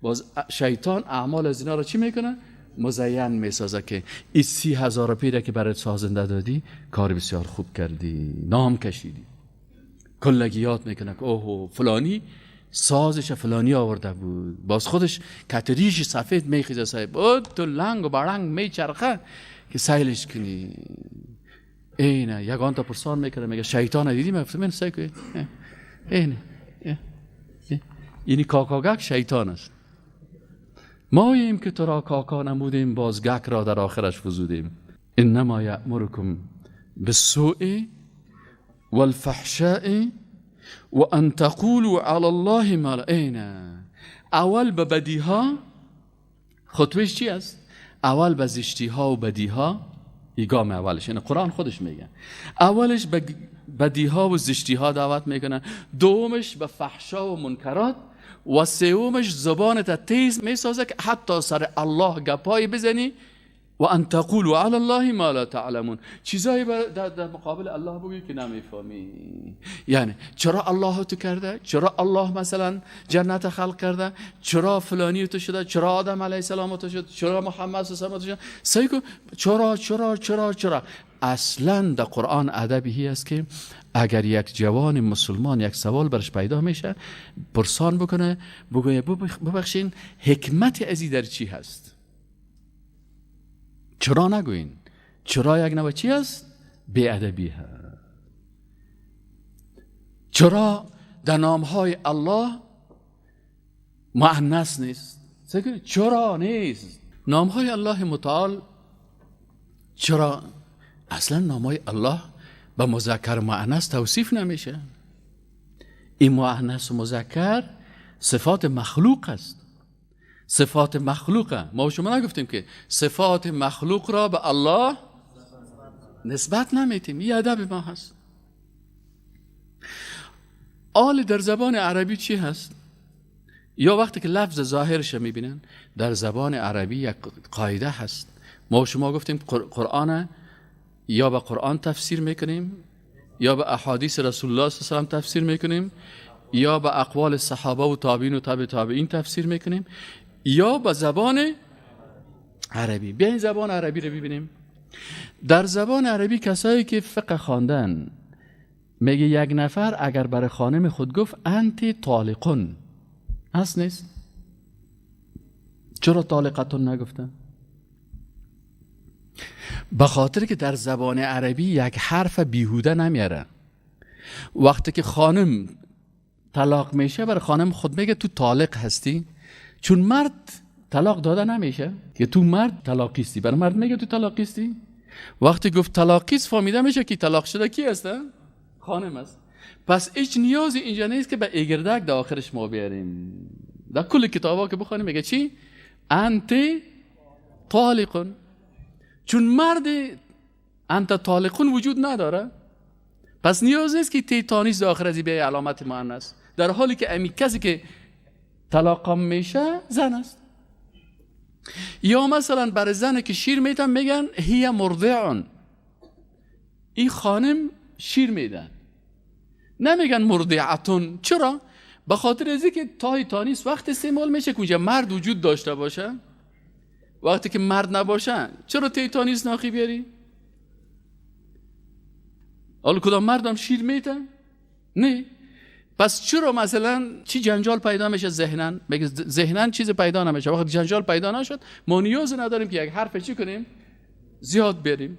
باز شیطان اعمال از اینا رو چی میکنه؟ مزین میسازه که این 30,000 پیره که برات سازنده دادی کار بسیار خوب کردی، نام کشیدی. کلگیات میکنه که اوه فلانی سازش فلانی آورده بود. باز خودش کتریش سفید میخیزه صاحب، او تو لنگ و برنگ میچرخه که سیلش کنی. اینه یگان تا پرسان میکنه، میگه شیطان دیدی؟ من گفتم من سعی کنی اینه اینی کاکاگک شیطان است. ماییم که تو را کاکا نمودیم، باز گک را در آخرش فزودیم. انما یأمرکم بالسوء والفحشاء و ان تقولوا علی الله ما لا. اینه اول به بدیها خطوهش چی است؟ اول به زشتی ها و بدی ها، این گام اولش، یعنی قرآن خودش میگه اولش به بدی ها و زشتی ها دعوت میکنه، دومش به فحشا و منکرات، و سومش زبانت تیز میسازه که حتی سر الله گپای بزنی و ان تقولوا علی الله ما لا تعلمون، چیزایی در مقابل الله بگی که نمیفهمی. یعنی چرا الله تو کرده، چرا الله مثلا جنت خلق کرده، چرا فلانی تو شده، چرا آدم علیه السلام تو شد، چرا محمد صلی الله علیه و آله شد، سعی چرا چرا چرا چرا. اصلا در قرآن ادبی هست که اگر یک جوان مسلمان یک سوال برش پیدا میشه پرسان بکنه، بگویه ببخشین حکمت ازی در چی هست؟ چرا نگوین؟ چرا یک نوع چی هست؟ بی‌ادبی هست. چرا در نامهای الله مؤنث نیست؟ چرا نیست؟ نامهای الله متعال چرا اصلا نامهای الله به مذکر و مؤنث توصیف نمیشه؟ این مؤنث و مذکر صفات مخلوق است، صفات مخلوقه. ما شما نگفتیم که صفات مخلوق را به الله نسبت نمیتیم، این ادب ما هست. آل در زبان عربی چی هست؟ یا وقتی که لفظ ظاهرش میبینن در زبان عربی یک قاعده هست. ما شما گفتیم قرآن یا به قرآن تفسیر میکنیم، یا به احادیث رسول الله صلی الله علیه و سلم تفسیر میکنیم، یا به اقوال صحابه و تابعین و تابع تابعین تفسیر میکنیم، یا به زبان عربی. بیاین زبان عربی رو ببینیم. در زبان عربی کسایی که فقه خواندن میگه یک نفر اگر برای خانم خود گفت انت طالقون، هست نیست؟ چرا طالقتون نگفتن؟ به خاطر که در زبان عربی یک حرف بیهوده نمیاره. وقتی که خانم طلاق میشه برای خانم خود میگه تو طالق هستی، چون مرد طلاق داده نمیشه که تو مرد طلاقیستی، برای مرد میگه تو طلاقیستی. وقتی گفت طلاقیست فهمیده میشه که طلاق شده کی هست؟ خانم است. پس هیچ نیازی اینجا نیست که به ایگردک در آخرش ما بیاریم. در کل کتابا که بخوانیم میگه چی؟ انت طالقون، چون مرد انت طالقون وجود نداره، پس نیاز نیست که تیتانیس در آخر از به علامت مؤنث، در حالی که امی کسی که طلاق میشه زن است. یا مثلا برای زن که شیر میدن میگن هی مرضع، این خانم شیر میدن، نمیگن مرضعتون. چرا؟ به خاطر از اینکه تای تانیس وقت استعمال میشه که اونجا مرد وجود داشته باشه. وقتی که مرد نباشه چرا تای تانیس ناخی بیاری؟ حالا کدام مردم شیر میده؟ نه. پس چرا مثلا چی جنجال پیدا میشه ذهنن؟ میگه ذهنن چیز پیدا نمیشه. وقتی جنجال پیدا نشد ما نیاز نداریم که یک حرف چی کنیم؟ زیاد بریم،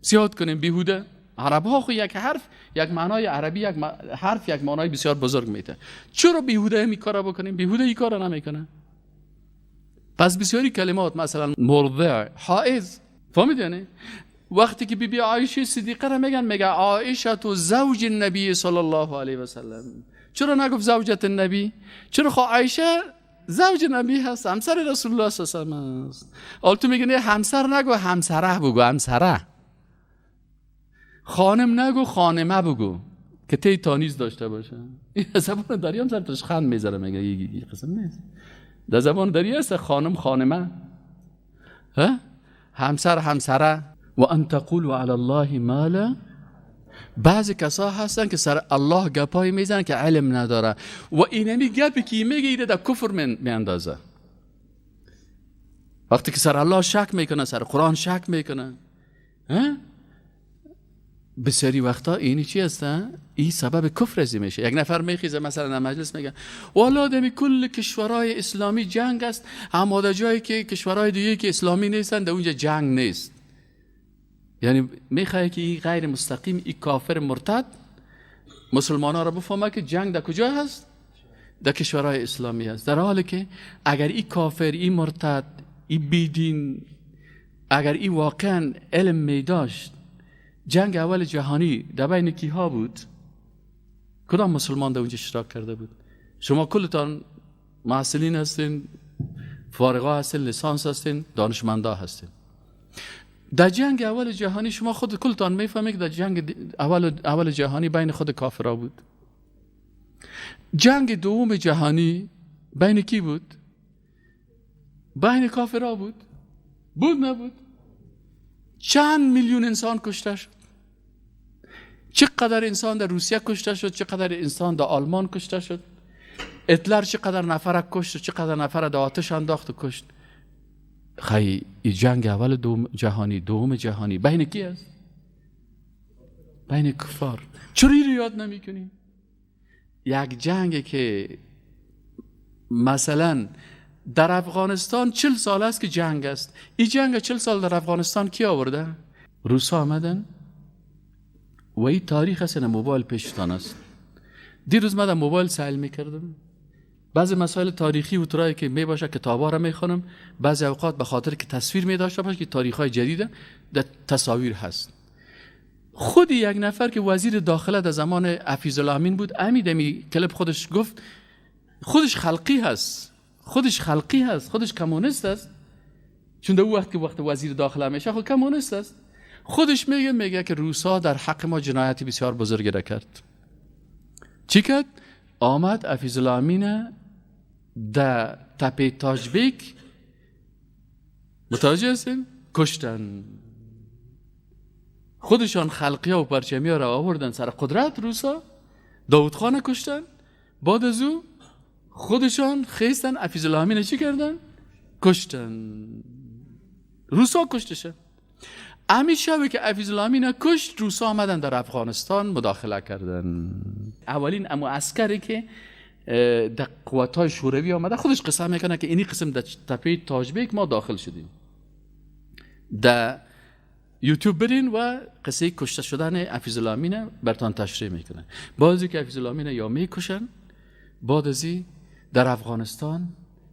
زیاد کنیم بیهوده. عرب ها خو یک حرف یک معنای عربی، یک حرف یک معنای بسیار بزرگ میده. چرا بیهوده این کارا بکنیم؟ بیهوده این کارا نمیکنه. پس بسیاری کلمات مثلا مرضع، حائض، فهمیدی یعنی؟ وقتی که بی بی عایشه صدیقه را میگن، میگه عایشه تو زوج النبی صلی الله علیه و سلم. چرا نگفت زوجت النبی؟ چرا خو عایشه زوج نبی هست، همسر رسول الله صلی الله علیه و سلم است. حالا تو میگی نه همسر نگو، همسره بگو، همسره. خانم نگو، خانمه بگو که تی تانیز داشته باشه. این زبان دری هم سر تشخند میذاره، میگه یه قسم نیست. در زبان دری هست خانم خانمه، ها؟ همسر همسره. و ان تقولوا علی الله ما لا. بعضی کسا هستن که سر الله گپای میزنن که علم نداره و اینمی گپی که میگه ایده در کفر میاندازه. وقتی که سر الله شک میکنه، سر قرآن شک میکنه، بسیاری وقتا اینی چی هستن؟ این سبب کفر ازی میشه. یک نفر میخیزه مثلا در مجلس میگه والا دمی کل کشورهای اسلامی جنگ است، اما در جایی که کشورهای دیگه که اسلامی نیستن در اونجا جنگ نیست. یعنی میخواه که این غیر مستقیم، این کافر مرتد مسلمان ها را بفهمه که جنگ در کجا هست؟ در کشورهای اسلامی هست. در حالی که اگر این کافر، این مرتد، این بیدین، اگر این واقعا علم میداشت، جنگ اول جهانی در بین کیها بود؟ کدام مسلمان در اونجا اشتراک کرده بود؟ شما کلتان محصلین هستین، فارغا هستین، لیسانس هستین، دانشمندا هستین. در جنگ اول جهانی شما خود کلتان میفهمید که در جنگ اول جهانی بین خود کافرها بود. جنگ دوم جهانی بین کی بود؟ بین کافرها بود. بود نبود؟ چند میلیون انسان کشته شد. چقدر انسان در روسیه کشته شد، چقدر انسان در آلمان کشته شد. هیتلر چقدر نفر کشت و چقدر نفر در آتش انداخت و کشت. خیلی جنگ اول دوم جهانی، دوم جهانی بین کی است؟ بین کفار. چرا رو یاد نمی‌کنی؟ یک جنگ که مثلا در افغانستان 40 سال است که جنگ است. این جنگ 40 سال در افغانستان کی آورده؟ روسا آمدن و این تاریخ است، موبایل پیشتان است. دیروز من در موبایل سیل میکردم، بعضی مسائل تاریخی و ترایی که می باشه کتابا را میخوانم، بعضی اوقات به خاطر که تصویر می داشته باشه که تاریخ‌های جدیده در تصاویر هست. خود یک نفر که وزیر داخله در زمان حفیظ الامین بود، امی کلب خودش گفت خودش خلقی هست، خودش خلقی هست، خودش کمونیست است. چون در وقت که وقت وزیر داخله میشه خود کمونیست است. خودش میگه که روسا در حق ما جنایتی بسیار بزرگی را کرد. چی کرد؟ آمد حفیظ الامین در تپه تاجبیک، متوجه هستین؟ کشتن. خودشان خلقی ها و پرچمی ها را آوردن سر قدرت روسا، داود خان کشتن. بعد از او خودشان خیستن حفیظ الامین چی کردن؟ کشتن. روسا کشتشه. امی شبی که حفیظ الامین کشت، روسا آمدن در افغانستان مداخله کردن. اولین امو عسکری که در قوت‌های شوروی آمده خودش قسم میکنه که اینی قسم در تپه تاجبیک ما داخل شدیم. در یوتیوب برین و قصه کشته شدن حفیظ الامین برتان تشریح میکنه. بعضی که حفیظ الامین یا میکشن، بعد از در افغانستان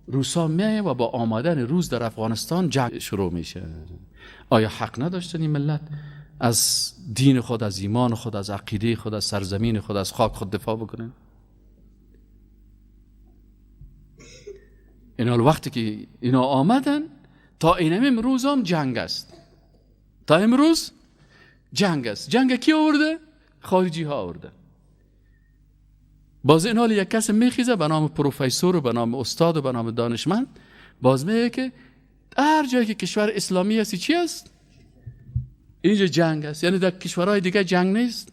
روسا میایه و با آمدن روس در افغانستان جنگ شروع میشه. آیا حق نداشتن این ملت از دین خود، از ایمان خود، از عقیده خود، از سرزمین خود، از خاک خود دفاع بکنن؟ اینا وقتی که اینا آمدن تا اینم امروز هم جنگ است. تا امروز جنگ است. جنگ کی آورده؟ خارجی ها آورده. باز این حال یک کس میخیزه به نام پروفسور و به نام استاد و به نام دانشمند، باز میگه که هر جایی که کشور اسلامی هستی چی است؟ اینجا جنگ است. یعنی در کشورهای دیگه جنگ نیست؟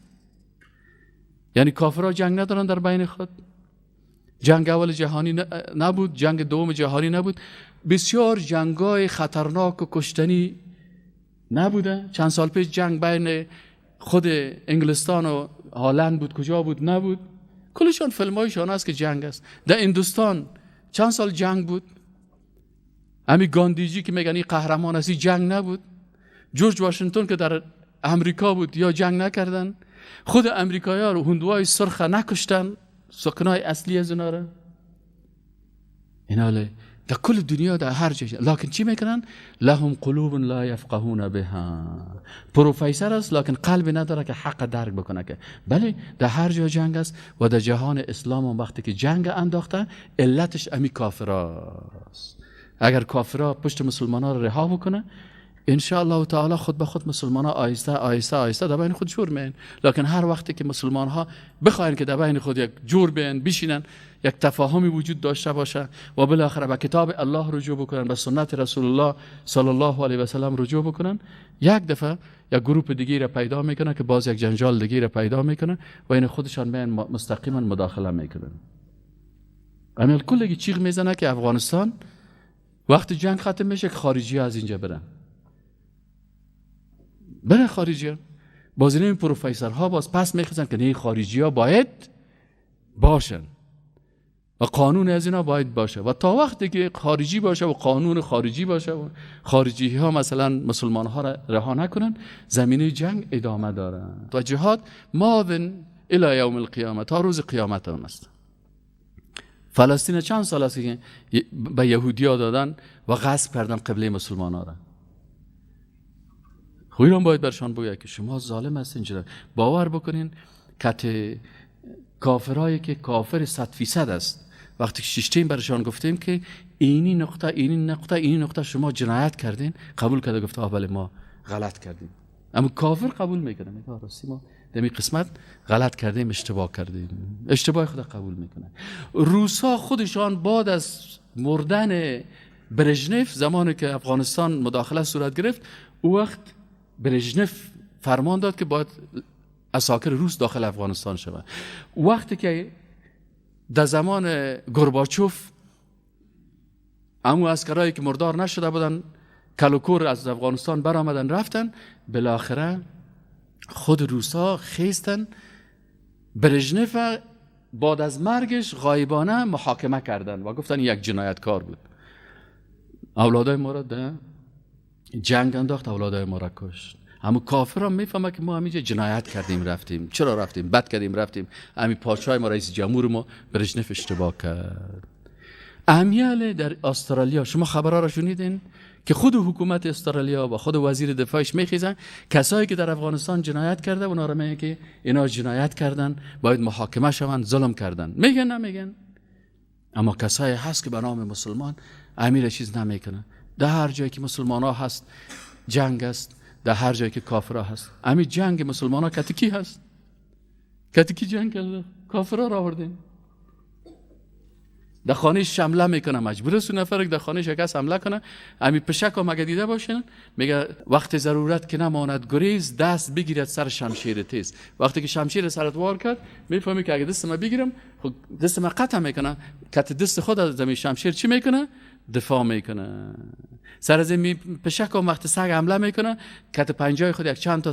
یعنی کافرها جنگ ندارن در بین خود؟ جنگ اول جهانی نبود، جنگ دوم جهانی نبود، بسیار جنگای خطرناک و کشتنی نبوده. چند سال پیش جنگ بین خود انگلستان و هالند بود، کجا بود؟ نبود. کلشان فیلمایشان هست که جنگ است. در هندوستان چند سال جنگ بود. همین گاندیجی که میگن این قهرمان است، جنگ نبود. جورج واشنگتن که در امریکا بود یا جنگ نکردن. خود امریکایی‌ها رو هندوهای سرخ نکشتن، سکنای اصلی از اونا رو. اینا در کل دنیا در هر جای. لکن چی میکنن؟ لهم قلوب لا یفقهون بها. پروفسور است لکن قلب نداره که حق درک بکنه که بله در هر جای جنگ است. و در جهان اسلام هم وقتی که جنگ انداخته علتش امی کافراست. اگر کافرا پشت مسلمان ها رو رها بکنه ان شاء الله تعالی خود به خود مسلمان ها آهسته آهسته آهسته در بین خود جور میان. لکن هر وقتی که مسلمان ها بخواین که در بین خود یک جور بیان بشینن، یک تفاهمی وجود داشته باشه و بالاخره به کتاب الله رجوع بکنن، به سنت رسول الله صلی الله علیه و سلم رجوع بکنن، یک دفعه یک گروه دیگه را پیدا میکنه که باز یک جنجال دیگه را پیدا میکنه و این خودشان میان مستقیما مداخله میکنن. امیل کلگی چیغ میزنه که افغانستان وقتی جنگ ختم میشه که خارجی ها از اینجا برن، برن خارجی ها. باز این پروفسورها باز پس میخزن که نه خارجی ها باید باشن و قانون از اینا باید باشه و تا وقتی که خارجی باشه و قانون خارجی باشه و خارجی ها مثلا مسلمان ها را رها نکنن، زمینه جنگ ادامه داره و جهاد ماضٍ الی یوم القیامه، تا روز قیامت هم است. فلسطین چند سال است که به یهودی ها دادن و غصب کردن قبله مسلمان ها را. خب ایران باید برشان بگه که شما ظالم هستین. چرا باور بکنین که کافرایی که کافر 100% است و وقتی شیشتیم برشان گفتیم که اینی نقطه اینی نقطه اینی نقطه شما جنایت کردین، قبول کرده، گفت آه بله ما غلط کردیم. اما کافر قبول میکنه، میگه راستی ما در این قسمت غلط کردیم، اشتباه کردیم، اشتباه خود قبول میکنه. روسا خودشان بعد از مردن برژنف، زمانی که افغانستان مداخله صورت گرفت، او وقت برژنف فرمان داد که باید عساکر روس داخل افغانستان شود. وقتی که در زمان گورباچوف امو عسکرایی که مردار نشده بودن کلوکور از افغانستان برآمدن رفتن، بالاخره خود روسا خیستن برژنف بعد از مرگش غایبانه محاکمه کردن و گفتن یک جنایتکار بود، اولادای ما را در جنگ انداخت، اولادای ما را کشت. اما کافر هم میفهمه که ما همینجا جنایت کردیم رفتیم، چرا رفتیم، بد کردیم رفتیم، همین پادشاه ما، رئیس جمهور ما برژنف اشتباه کرد. امیال در استرالیا شما خبرها را شنیدین که خود حکومت استرالیا و خود وزیر دفاعش میخیزن کسایی که در افغانستان جنایت کرده اونا را میگن که اینا جنایت کردن، باید محاکمه شوند، ظلم کردن. میگن نمیگن؟ اما کسایی هست که به نام مسلمان امیر چیز نمیکنه. در هر جایی که مسلمان ها هست جنگ است، در هر جایی که کافرها هست. امیر جنگ مسلمان ها کتی کی هست؟ کتی کی جنگ کرده؟ کافرها را آوردین. در خانه حمله میکنه، مجبور است نفر که در خانه کس حمله کنه. امی پشک ها مگه دیده باشین؟ میگه وقت ضرورت که نماند گریز، دست بگیرد سر شمشیر تیز. وقتی که شمشیر سرت وار کرد میفهمی که اگه دست ما بگیرم خب دست ما قطع میکنه، کت دست خود از زمین شمشیر چی میکنه؟ دفاع میکنه. سر از این پشک ها وقت سگ حمله میکنه کت پنجای خود یک چند تا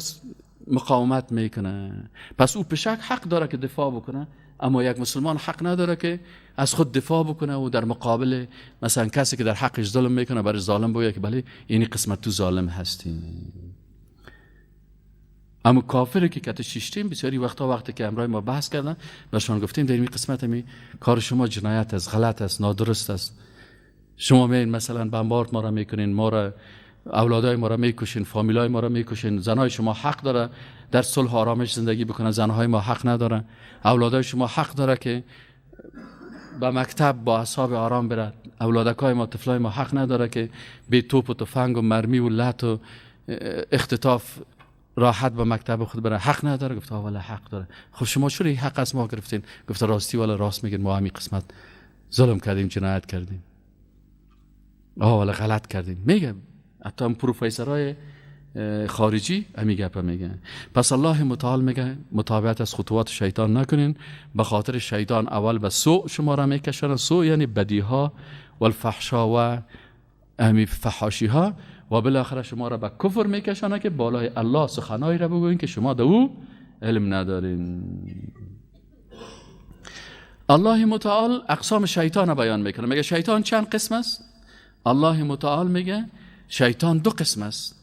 مقاومت میکنه. پس او پشک حق داره که دفاع بکنه، اما یک مسلمان حق نداره که از خود دفاع بکنه و در مقابل مثلا کسی که در حقش ظلم میکنه برای ظالم بگه که بله اینی قسمت تو ظالم هستی. اما کافری که کت شیشتیم بسیاری وقتا وقتی که امرای ما بحث کردن برشان گفتیم در این قسمت می کار شما جنایت است، غلط است، نادرست است. شما میین مثلا بمبارد ما را میکنین، ما را، اولادای ما را میکشین، فامیلای ما را میکشین، زنای شما حق داره در صلح آرامش زندگی بکنه، زنهای ما حق نداره، اولادای شما حق داره که به مکتب با اعصاب آرام بره، اولادکای ما، طفلای ما حق نداره که به توپ و تفنگ و مرمی و لط و اختطاف راحت به مکتب خود بره، حق نداره. گفت والا حق داره. خب شما چرا این حق از ما گرفتین؟ گفت راستی والا راست میگین، ما همین قسمت ظلم کردیم، جنایت کردیم، والا غلط کردیم. میگه حتی هم پروفسورای خارجی همی گپ میگن. پس الله متعال میگه متابعت از خطوات شیطان نکنین، به خاطر شیطان اول به سوء شما را میکشن، سوء یعنی بدیها و الفحشا و همی فحاشی ها، و بالاخره شما را به کفر میکشنه که بالای الله سخنایی را بگوین که شما در او علم ندارین. الله متعال اقسام شیطان را بیان میکنه. میگه شیطان چند قسم است؟ الله متعال میگه شیطان دو قسم است.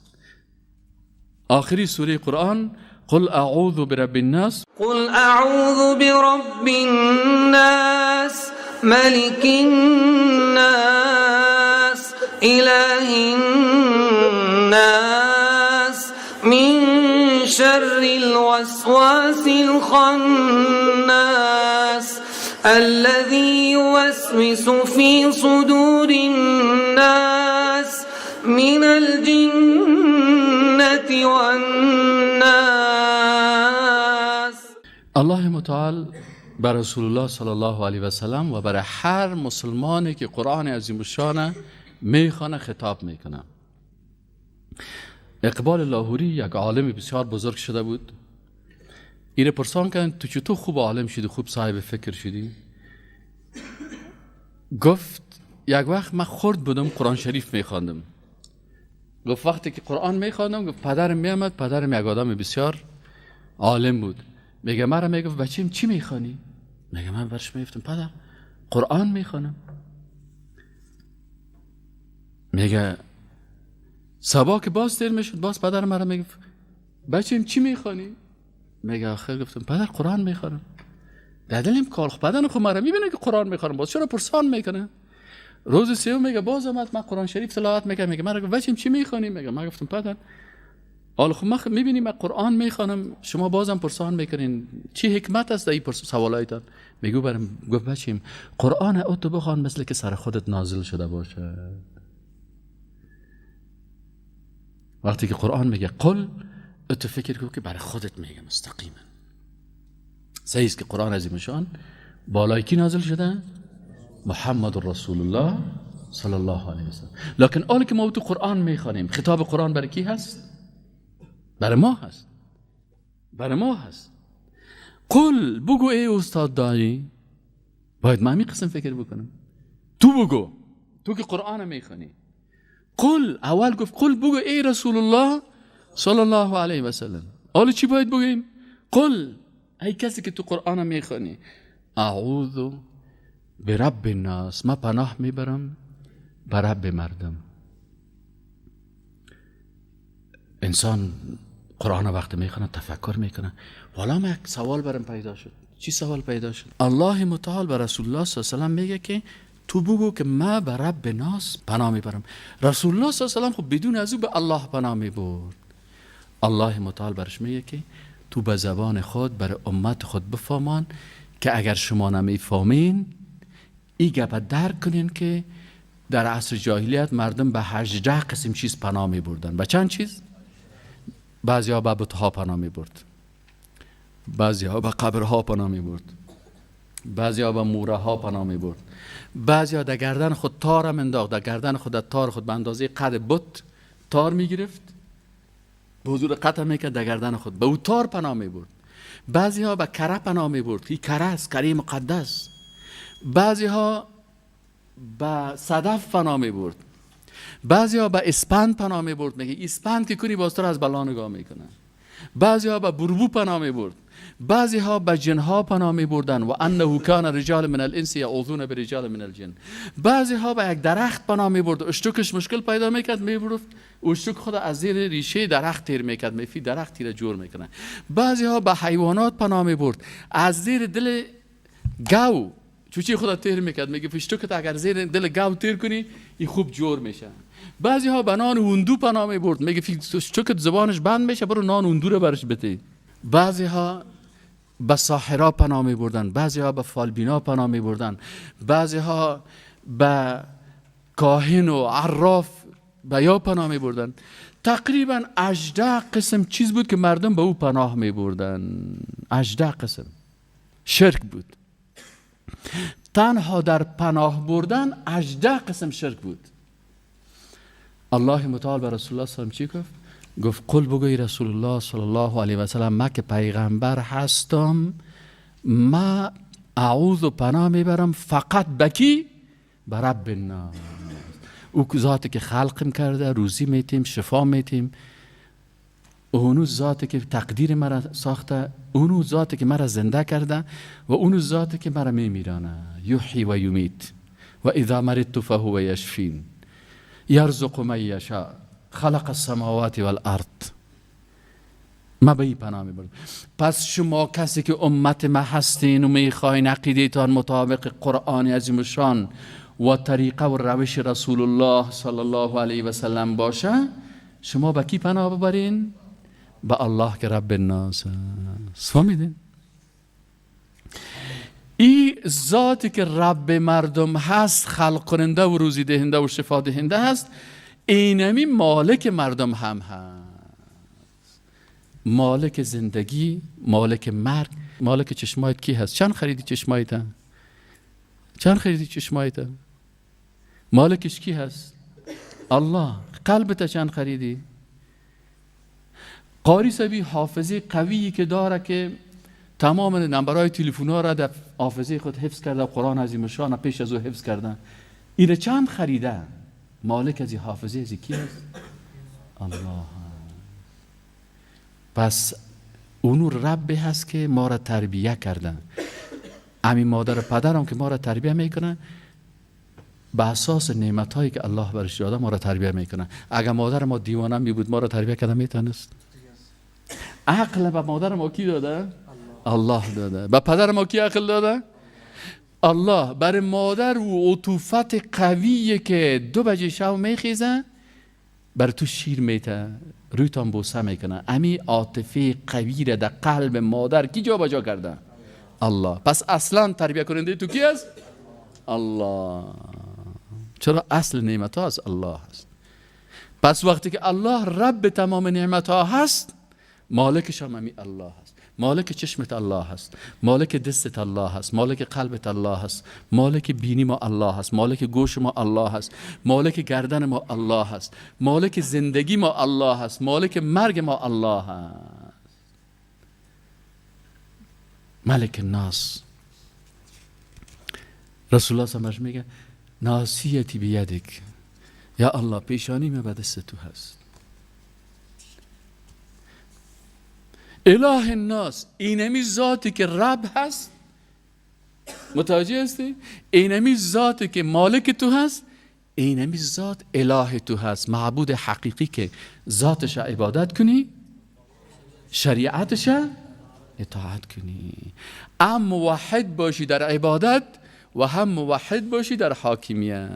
آخری سوره قرآن قل اعوذ برب الناس، قل اعوذ برب الناس، ملک الناس، اله الناس، من شر الوسواس الخناس، الذي يوسوس في صدور الناس، من الجنة والناس. الله متعال بر رسول الله صلی الله علیه و سلم و بر هر مسلمانی که قرآن عظیم الشان میخوانه خطاب میکنه. اقبال لاهوری یک عالم بسیار بزرگ شده بود. ایره پرسان کردن تو چطور خوب عالم شدی، خوب صاحب فکر شدی؟ گفت یک وقت من خرد بودم قرآن شریف میخواندم. گفت وقتی که قرآن میخواندم گفت پدرم میامد، پدرم یک آدم بسیار عالم بود، میگه مرا میگفت بچیم چی میخوانی؟ میگه من برش میگفتم پدر قرآن میخوانم. میگه صبا که باز دیر میشد باز پدر مرا میگفت بچیم چی میخوانی؟ میگه آخر گفتم پدر قرآن میخوانم. در دلم کار پدرم خب مرا میبینه که قرآن میخوانم باز چرا پرسان میکنه؟ روز سوم میگه باز آمد من قرآن شریف تلاوت میکنم، میگه مرا گفت بچیم چی میخوانی؟ میگه من گفتم پدر حالا خب من میبینیم من قرآن میخوانم، شما بازم پرسان میکنین چی حکمت است در این سوالایتان. میگو برم گفت بچیم قرآن او تو بخوان مثل که سر خودت نازل شده باشه. وقتی که قرآن میگه قل، تو فکر کن که برای خودت میگه مستقیما. صحیح است که قرآن عظیم شان بالای کی نازل شده؟ محمد رسول الله صلی الله علیه و سلم. لکن آن که ما تو قرآن میخوانیم، خطاب قرآن برای کی هست؟ برای ما هست، برای ما هست. قل بگو ای استاد دایی، باید من همین قسم فکر بکنم. تو بگو، تو که قرآن میخوانی. قل اول گفت قل بگو ای رسول الله صلی الله علیه و سلم. حالا چی باید بگیم؟ قل ای کسی که تو قرآن میخوانی، اعوذ برب الناس، ما پناه میبرم به رب مردم. انسان قرآن وقت میخونه تفکر میکنه. والا ما یک سوال برم پیدا شد. چی سوال پیدا شد؟ الله متعال به رسول الله صلی الله علیه و سلم میگه که تو بگو که ما به رب ناس پناه میبرم. رسول الله صلی الله علیه و سلم خب بدون از او به الله پناه میبرد. الله متعال برش میگه که تو به زبان خود بر امت خود بفهمان که اگر شما نمیفهمین ای گپ درک کنین که در عصر جاهلیت مردم به 18 قسم چیز پناه میبردن. به چند چیز؟ بعضی ها به بت‌ها پناه میبرد، بعضی ها به قبرها پناه میبرد، بعضی ها به موره ها پناه میبرد، بعضی ها در گردن خود تار هم انداخت، در گردن خود تار خود به اندازه قد بت تار میگرفت، به حضور قطع میکرد در گردن خود، به او تار پناه میبرد. بعضی ها به کره پناه میبرد، این کره است، کره مقدس. بعضی ها به صدف پناه میبرد، بعضی ها به اسپند پناه میبرد، میگه اسپند که کنی بازتر از بلا نگاه میکنه. بعضی ها به بربو پناه میبرد، بعضی ها به جنها پناه میبردن و انه کان رجال من الانس یعوذون برجال من الجن. بعضی ها به یک درخت پناه میبرد، اشتکش مشکل پیدا میکرد، میبرد اشتک خود از زیر ریشه درخت تیر میکرد، میفی درخت تیر جور میکنه. بعضی ها به حیوانات پناه میبرد، از زیر دل گاو چوچی خود تیر میکرد، میگه فشتکت اگر زیر دل گاو تیر کنی این خوب جور میشه. بعضی ها به نان هندو پناه میبرد، میگه فشتکت زبانش بند میشه، برو نان هندو رو برش بده. بعضی ها به ساحرا پناه میبردن، بعضی ها به فالبینا پناه میبردن، بعضی ها به کاهن و عراف به یا پناه میبردن. تقریبا 18 قسم چیز بود که مردم به او پناه میبردن. 18 قسم شرک بود. تنها در پناه بردن 18 قسم شرک بود. الله متعال به رسول الله صلی الله علیه و سلم چی گفت؟ گفت قل بگوی رسول الله صلی الله علیه و سلم من که پیغمبر هستم، ما اعوذ و پناه میبرم فقط به کی؟ به رب الناس، او ذاتی که خلقم کرده، روزی میتیم، شفا میتیم، اونو ذاتی که تقدیر مرا ساخته، اونو ذاتی که مرا زنده کرده و اونو ذاتی که مرا میمیرانه. یحیی و یمیت و اذا مرضت فهو یشفین یرزق من یشاء خلق السماوات والارض. ما به این پناه میبرم. پس شما کسی که امت ما هستین و میخواین عقیده‌تان مطابق قرآن عظیم الشان و طریقه و روش رسول الله صلی الله علیه و سلم باشه، شما به کی پناه ببرین؟ به الله که رب الناس است. فهمیدین؟ این ذاتی که رب مردم هست، خلق کننده و روزی دهنده و شفا دهنده هست، اینمی مالک مردم هم هست. مالک زندگی، مالک مرگ، مالک چشمایت کی هست؟ چند خریدی چشمایت؟ چند خریدی چشمایت؟ مالکش کی هست؟ الله. قلبت چند خریدی؟ قاری سبی حافظه قویی که داره که تمام نمبرهای تلفن ها را در حافظه خود حفظ کرده و قرآن عظیم شان پیش از او حفظ کرده، این چند خریده؟ مالک از حافظه از کی هست؟ الله. پس اونو رب هست که ما را تربیه کرده. همین مادر و پدرم که ما را تربیه میکنه به اساس نعمت هایی که الله برش داده ما را تربیه میکنه. اگر مادر ما دیوانه می بود ما را تربیه کرده میتونست؟ عقل به مادر ما کی داده؟ الله داده. به پدر ما کی عقل داده؟ الله. برای مادر و عطوفت قویه که 2 بجه شب میخیزه بر تو شیر میته، رویتان بوسه میکنه. امی عاطفه قوی را در قلب مادر کی جا بجا کرده؟ الله. پس اصلا تربیه کننده تو کی است؟ الله. چرا اصل نعمت ها از الله هست. پس وقتی که الله رب تمام نعمت ها هست، مالکش هم امی الله هست. مالک چشمت الله هست، مالک دستت الله هست، مالک قلبت الله هست، مالک بینی ما الله هست، مالک گوش ما الله هست، مالک گردن ما الله هست، مالک زندگی ما الله هست، مالک مرگ ما الله هست. ملک الناس. رسول الله صلی الله علیه و میگه ناصیتی بیدک، یا الله پیشانی ما به دست تو هست. اله الناس، اینمی ذاتی که رب هست، متوجه هستی؟ اینمی ذاتی که مالک تو هست، اینمی ذات اله تو هست، معبود حقیقی که ذاتش عبادت کنی، شریعتش اطاعت کنی، هم موحد باشی در عبادت و هم موحد باشی در حاکمیت.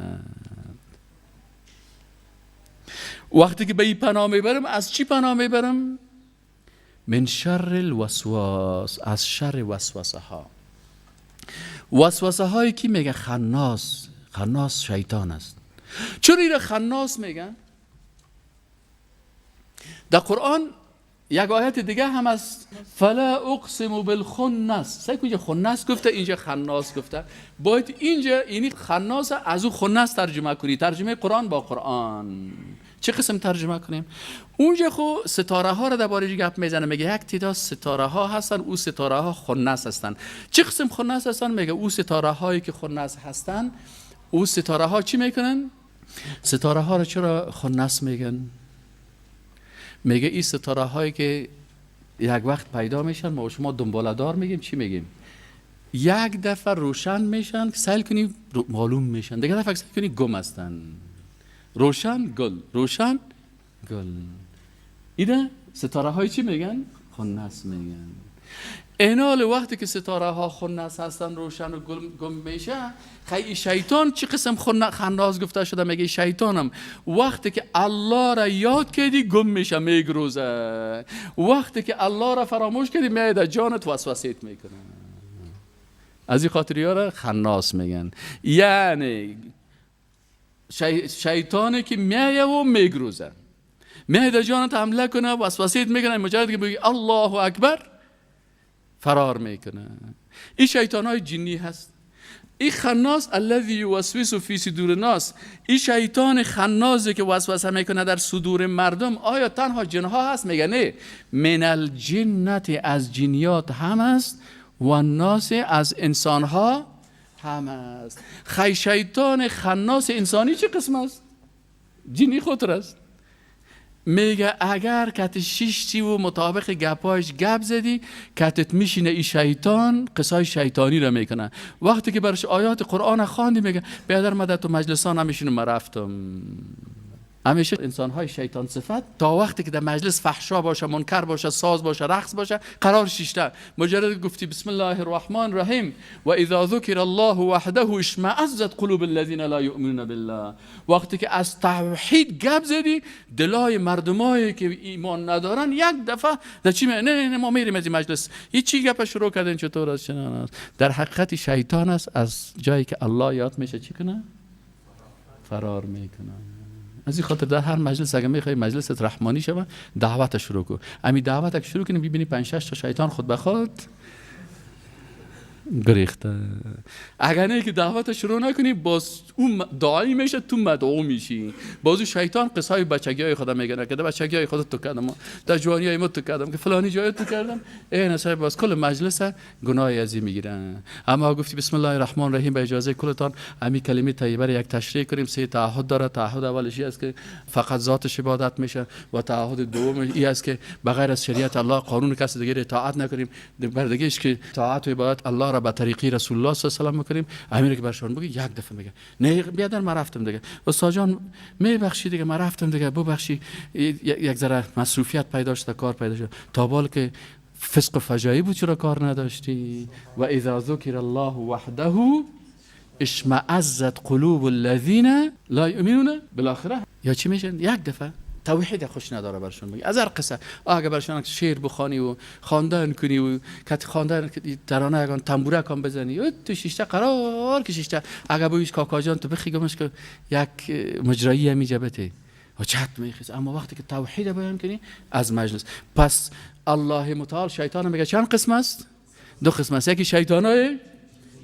وقتی که به این پناه میبرم، از چی پناه میبرم؟ من شر الوسواس، از شر وسوسه ها. وسوسه هایی که میگه خناس، خناس شیطان است. چرا ایره خناس میگن؟ در قرآن یک آیت دیگه هم است، فلا اقسم بالخنس. سعی کن اینجا خنس گفته، اینجا خناس گفته. باید اینجا اینی خناس از او خنس ترجمه کنی. ترجمه قرآن با قرآن چه قسم ترجمه کنیم؟ اونجا خو ستاره ها رو درباره‌اش گپ میزنه، میگه یک تعداد ستاره ها هستن، او ستاره ها خنث هستن. چه قسم خنث هستن؟ میگه او ستاره هایی که خنث هستن، او ستاره ها چی میکنن؟ ستاره ها رو چرا خنث میگن؟ میگه این ستاره هایی که یک وقت پیدا میشن، ما و شما دنباله دار میگیم، چی میگیم؟ یک دفعه روشن میشن که سیل کنی معلوم میشن، دیگه دفعه سیل کنی گم هستن. روشن گل، روشن گل. ایده ستاره های چی میگن؟ خنث میگن. اینال وقتی که ستاره ها خنث هستن، روشن و گل گم میشه، خیلی شیطان چی قسم خناس گفته شده؟ میگه شیطانم وقتی که الله را یاد کردی گم میشه، میگروزه. وقتی که الله را فراموش کردی میاد جانت وسوسه میکنه. از این خاطر یارا خناس میگن. یعنی شیطانی که میایه و میگروزه، میایه جانت حمله کنه، وسوسه میکنه، مجرد که بگی الله اکبر فرار میکنه. این شیطان های جنی هست. این خناس الذی یوسوس فی صدور الناس، این شیطان خناسی که وسوسه میکنه در صدور مردم، آیا تنها جنها هست؟ میگه نه، من الجنت، از جنیات هم هست، و الناس، از انسانها هم است. خی شیطان خناس انسانی چه قسم است؟ جنی خطر است. میگه اگر کت شیشتی و مطابق گپایش گپ زدی، کتت میشینه ای شیطان، قصای شیطانی را میکنه. وقتی که برش آیات قرآن خواندی، میگه بیادر ما در تو مجلسان همیشینم، من رفتم. همیشه انسان‌های شیطان صفت تا وقتی که در مجلس فحشا باشه، منکر باشه، ساز باشه، رقص باشه، قرار شیشته. مجرد گفتی بسم الله الرحمن الرحیم و اذا ذکر الله وحده اشمئزت قلوب الذین لا یؤمنون بالله، وقتی که از توحید گپ زدی، دلای مردمایی که ایمان ندارن یک دفعه در چی نه نه نه ما میریم از این مجلس، هیچ گپ شروع کردن چطور است چنان است. در حقیقت شیطان است، از جایی که الله یاد میشه چی کنه؟ فرار میکنه. از این خاطر در هر مجلس اگه میخوای مجلست رحمانی شوه، دعوت شروع کن. امی دعوت اگه شروع کنی، ببینی 5 6 تا شیطان خود به خود گریخته. اگر نه که دعوت شروع نکنی، باز اون دعایی میشه، تو مدعو میشی. باز شیطان قصه های بچگی های خودم میگه که در بچگی های خودت تو کردم، در جوانی های ما تو کردم، که فلانی جای تو کردم. این اصلا باز کل مجلس گناه ازی میگیرن. اما گفتی بسم الله الرحمن الرحیم، به اجازه کلتان امی کلمه طیبه را یک تشریح کنیم. سه تعهد داره. تعهد اولش است که فقط ذاتش عبادت میشه، و تعهد دوم این است که بغیر از شریعت الله قانون کس دیگه اطاعت نکنیم. بردگیش که طاعت و عبادت الله را به طریقی رسول الله صلی الله علیه و سلم میکنیم. امیر که برشان بگی یک دفعه میگه نه بیادر من رفتم دیگه، استاد جان میبخشی دیگه، من رفتم دیگه، ببخشی یک ذره مصروفیت پیدا شد، کار پیدا شد. تا بال که فسق و فجایع بود چرا کار نداشتی؟ و اذا ذکر الله وحده اشمئزت قلوب الذین لا یؤمنون بالاخره. یا چی میشن؟ یک دفعه توحید خوش نداره برشون بگی. از هر قصه اگه برشون شعر بخوانی و خواندن کنی و کت خواندن ترانه اگه تنبوره کام بزنی تو شیشته قرار که شیشته اگه بویش کاکا جان تو بخی گمش که یک مجرایی همی جبته و چت میخیز. اما وقتی که توحید بیان کنی از مجلس. پس الله متعال شیطان میگه چند قسم است؟ دو قسم است. یکی شیطانای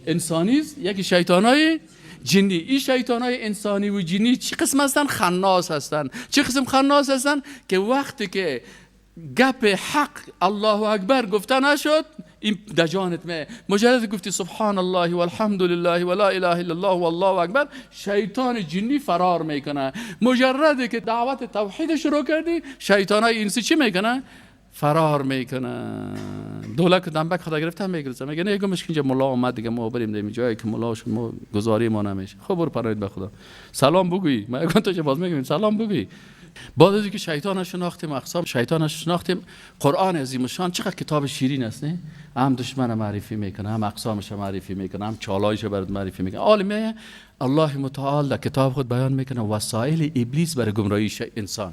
انسانی است، یکی شیطانای جنی. این شیطانای انسانی و جنی چه قسم هستن؟ خناس هستن. چه قسم خناس هستن؟ که وقتی که گپ حق الله اکبر گفته نشد این دجانت می مجرد گفتی سبحان الله والحمد لله ولا اله الا الله والله اکبر، شیطان جنی فرار میکنه. مجرد که دعوت توحید شروع کردی شیطانای انسی چی میکنه؟ فرار میکنه. دولک دنبک خدا گرفته میگرزه، میگه نه گمش که اینجا ملا اومد دیگه، ما بریم دیم جایی که ملا شد ما گزاری ما نمیشه. خب برو پرید به خدا سلام بگویی، ما یکان تا باز میگیم سلام بگویی. بعد از اینکه شیطان شناختیم، اقسام شیطان شناختیم، قرآن عظیم شان چقدر کتاب شیرین است نه؟ هم دشمن معرفی میکنه، هم اقسامش معرفی میکنه، هم چالایش برات معرفی میکنه. عالمه الله متعال در کتاب خود بیان میکنه وسایل ابلیس برای گمراهی انسان.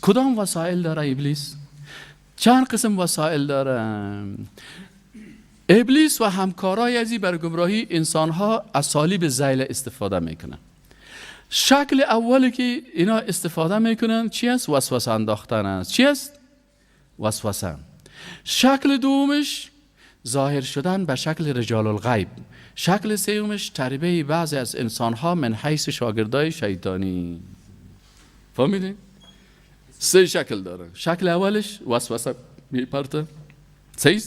کدام وسایل داره ابلیس؟ چند قسم وسایل داره ابلیس و همکارای ازی بر گمراهی انسانها اسالیب ذیل استفاده میکنن. شکل اولی که اینا استفاده میکنن چی است؟ وسوسه انداختن است. چی است؟ وسوسه. شکل دومش ظاهر شدن به شکل رجال الغیب. شکل سومش تربیه بعضی از انسانها من حیث شاگردای شیطانی. فهمیدین؟ سه شکل داره. شکل اولش وسوسه میپرته. سه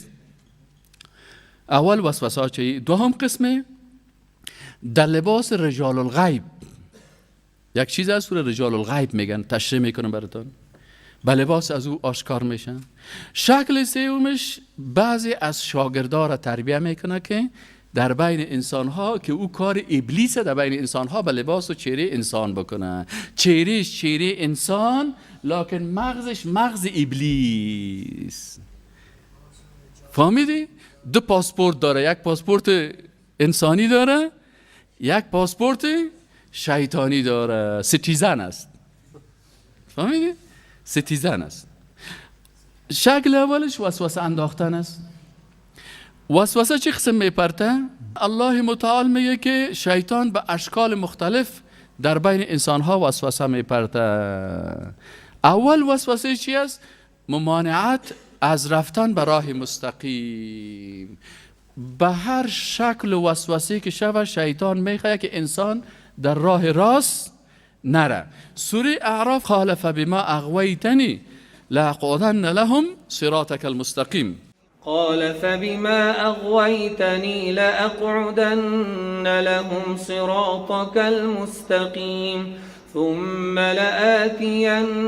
اول وسوسه چی؟ دوم قسمه در لباس رجال الغیب. یک چیز از سوره رجال الغیب میگن، تشریح میکنم براتون. به لباس از او آشکار میشن. شکل سومش بعضی از شاگردا را تربیه میکنه که در بین انسان ها که او کار ابلیس در بین انسان ها به لباس و چهره انسان بکنه. چهرهش چهره انسان، لکن مغزش مغز ابلیس. فهمیدی؟ دو پاسپورت داره، یک پاسپورت انسانی داره، یک پاسپورت شیطانی داره. citizen است. فهمیدی؟ citizen است. شکل اولش وسوسه انداختن است. وسوسه چه قسم میپرته؟ الله متعال میگه که شیطان به اشکال مختلف در بین انسانها وسوسه میپرته. اول وسوسه چی است؟ ممانعت از رفتن به راه مستقیم. به هر شکل وسوسه که شوه شیطان میخواد که انسان در راه راست نره. سوره اعراف قال فبما اغویتنی لاقعدن لهم صراطک المستقیم. قال فبما أغويتني لأقعدن لهم صراطك المستقيم ثم لآتينهم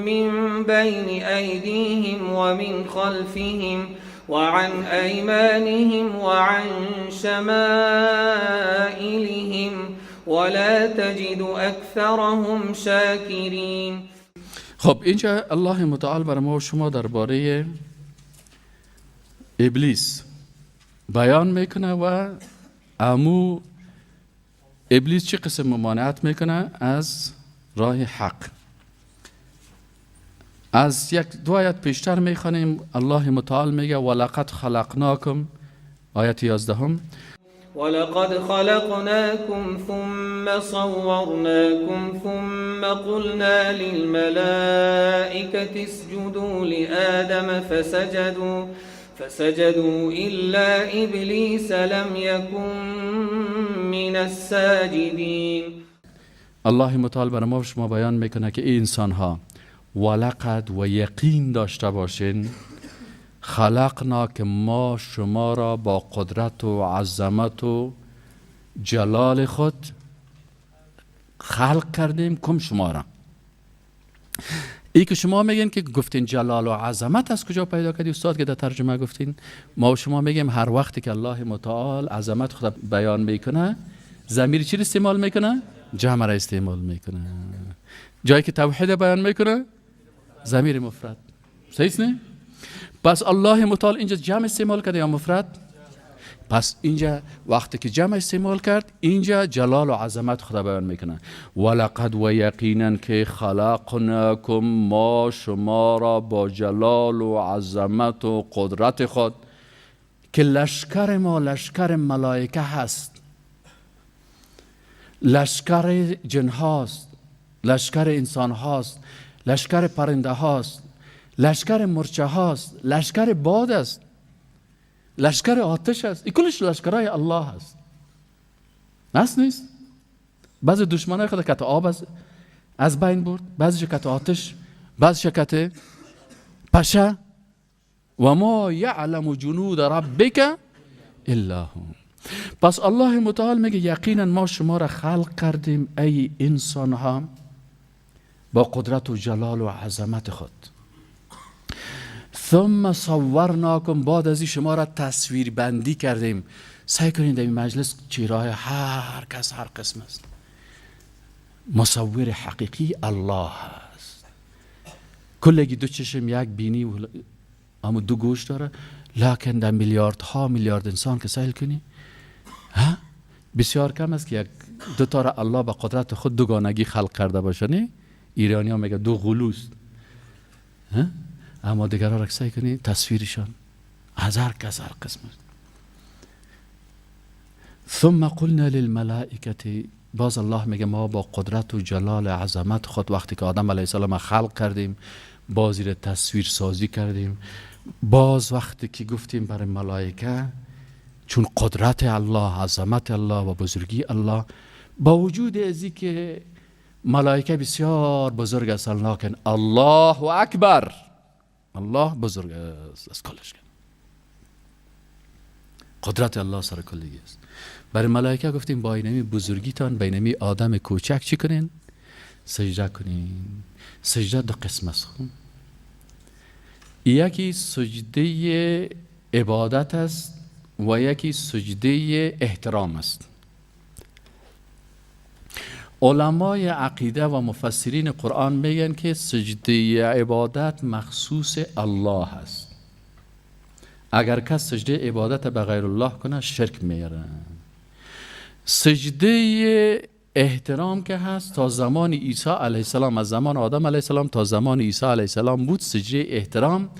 من بين أيديهم ومن خلفهم وعن أيمانهم وعن شمائلهم ولا تجد أكثرهم شاكرين. خب اینجا الله متعال برای ما و شما درباره ابلیس بیان میکنه و امو ابلیس چه قسم ممانعت میکنه از راه حق. از یک دو آیت پیشتر میخوانیم. الله متعال میگه ولقد خلقناکم، آیت 11. ولقد خلقناكم ثم صورناكم ثم قلنا للملائكة اسجدوا لآدم فسجدوا إلا إبليس لم يكن من الساجدين. الله متعال بر ما و شما بیان میکنه که این انسان ها ولقد و یقین داشته باشین، خلقنا که ما شما را با قدرت و عظمت و جلال خود خلق کردیم. کم شما را ای که شما میگین که گفتین جلال و عظمت از کجا پیدا کردی استاد که در ترجمه گفتین؟ ما و شما میگیم هر وقتی که الله متعال عظمت خود بیان میکنه ضمیر چی استعمال میکنه؟ جمع را استعمال میکنه. جایی که توحید بیان میکنه ضمیر مفرد. صحیح نه؟ پس الله متعال اینجا جمع استعمال کرده یا مفرد؟ پس اینجا وقتی که جمع استعمال کرد، اینجا جلال و عظمت خدا بیان میکنه. ولقد و یقینا که خلقناکم، ما شما را با جلال و عظمت و قدرت خود، که لشکر ما لشکر ملائکه هست، لشکر جن هاست، لشکر انسان هاست، لشکر پرنده هاست، لشکر مرچه هاست، لشکر باد است، لشکر آتش است. این کلش لشکرهای الله است. هست نیست؟ بعضی دشمنای خود کت آب از بین برد، بعضی کت آتش، بعضی کت پشه. و ما یعلم جنود ربک الا هو. پس الله متعال میگه یقینا ما شما را خلق کردیم ای انسان ها با قدرت و جلال و عظمت خود. ثم صورناکم، بعد از این شما را تصویر بندی کردیم. سعی کنید در این مجلس چهره‌های هر کس هر قسم است. مصور حقیقی الله است. کلگی دو چشم یک بینی و اما دو گوش داره، لکن در میلیاردها میلیارد انسان که سیل کنی ها بسیار کم است که یک دو تا را الله به قدرت خود دوگانگی خلق کرده باشه. نه ایرانی ها میگه دو غلوست، اما دیگرها را سعی کنی تصویرشان از هر کس هر قسم. ثم قلنا للملائکه، باز الله میگه ما با قدرت و جلال عظمت خود وقتی که آدم علیه السلام خلق کردیم، باز را تصویر سازی کردیم، باز وقتی که گفتیم برای ملائکه، چون قدرت الله، عظمت الله و بزرگی الله، با وجود ازی که ملائکه بسیار بزرگ است، لکن الله اکبر، الله بزرگ است از کلش. قدرت الله سر کلگی است. برای ملائکه گفتیم با اینمی بزرگیتان با اینمی آدم کوچک چی کنین؟ سجده کنین. سجده دو قسم است. یکی سجده عبادت است و یکی سجده احترام است. علمای عقیده و مفسرین قرآن میگن که سجده عبادت مخصوص الله است. اگر کس سجده عبادت به غیر الله کنه شرک میاره. سجده احترام که هست تا زمان عیسی علیه السلام، از زمان آدم علیه السلام تا زمان عیسی علیه السلام بود سجده احترام.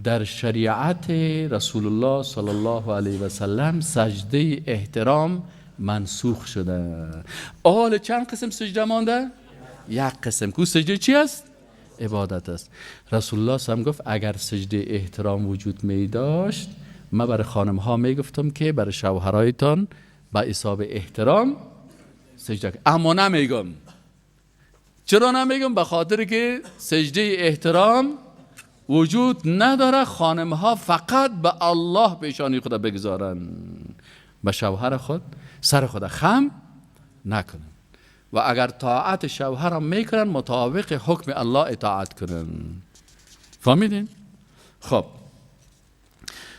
در شریعت رسول الله صلی الله علیه و سلم سجده احترام منسوخ شده. آل چند قسم سجده مانده؟ یک قسم. کو سجده چی است؟ عبادت است. رسول الله صلی الله علیه و گفت اگر سجده احترام وجود می داشت، من برای خانم ها می گفتم که برای شوهرایتان به حساب احترام سجده، اما نمیگم. چرا نمیگم؟ به خاطر که سجده احترام وجود نداره. خانم ها فقط به الله پیشانی خود بگذارن، به شوهر خود سر خود خم نکنن، و اگر طاعت شوهر هم میکنن مطابق حکم الله اطاعت کنن. فهمیدین؟ خب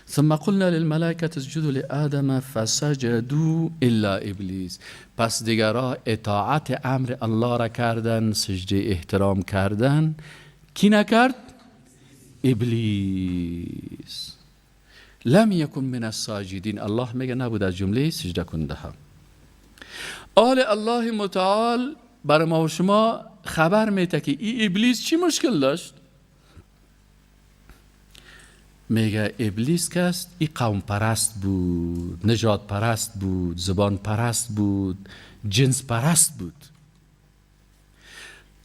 ثم قلنا للملائکه اسجدوا لآدم فسجدوا الا ابلیس. پس دیگرها اطاعت امر الله را کردن، سجده احترام کردن. کی نکرد؟ ابلیس. لم یکن من الساجدین. الله میگه نبود از جمله سجده کننده ها. آل الله متعال برای ما و شما خبر میده که ای ابلیس چی مشکل داشت؟ میگه ابلیس که است ای قوم پرست بود، نژاد پرست بود، زبان پرست بود، جنس پرست بود.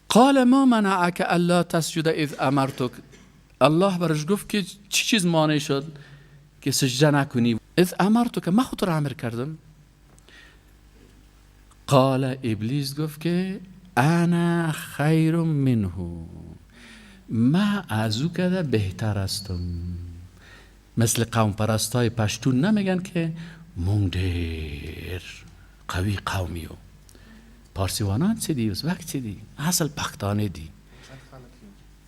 قال ما منعک الا تسجد اذ امرتک. الله برش گفت که چی چیز مانع شد که سجده نکنی؟ اذ امرتک، من خود را امر کردم. قال ابلیس گفت که انا خیر منه، من از او کده بهتر هستم. مثل قوم پرستای پشتون نمیگن که مونگ ډیر قوي قوم یو، پارسیوانان څه دي، ازبک څه دي، اصل پښتانه دي،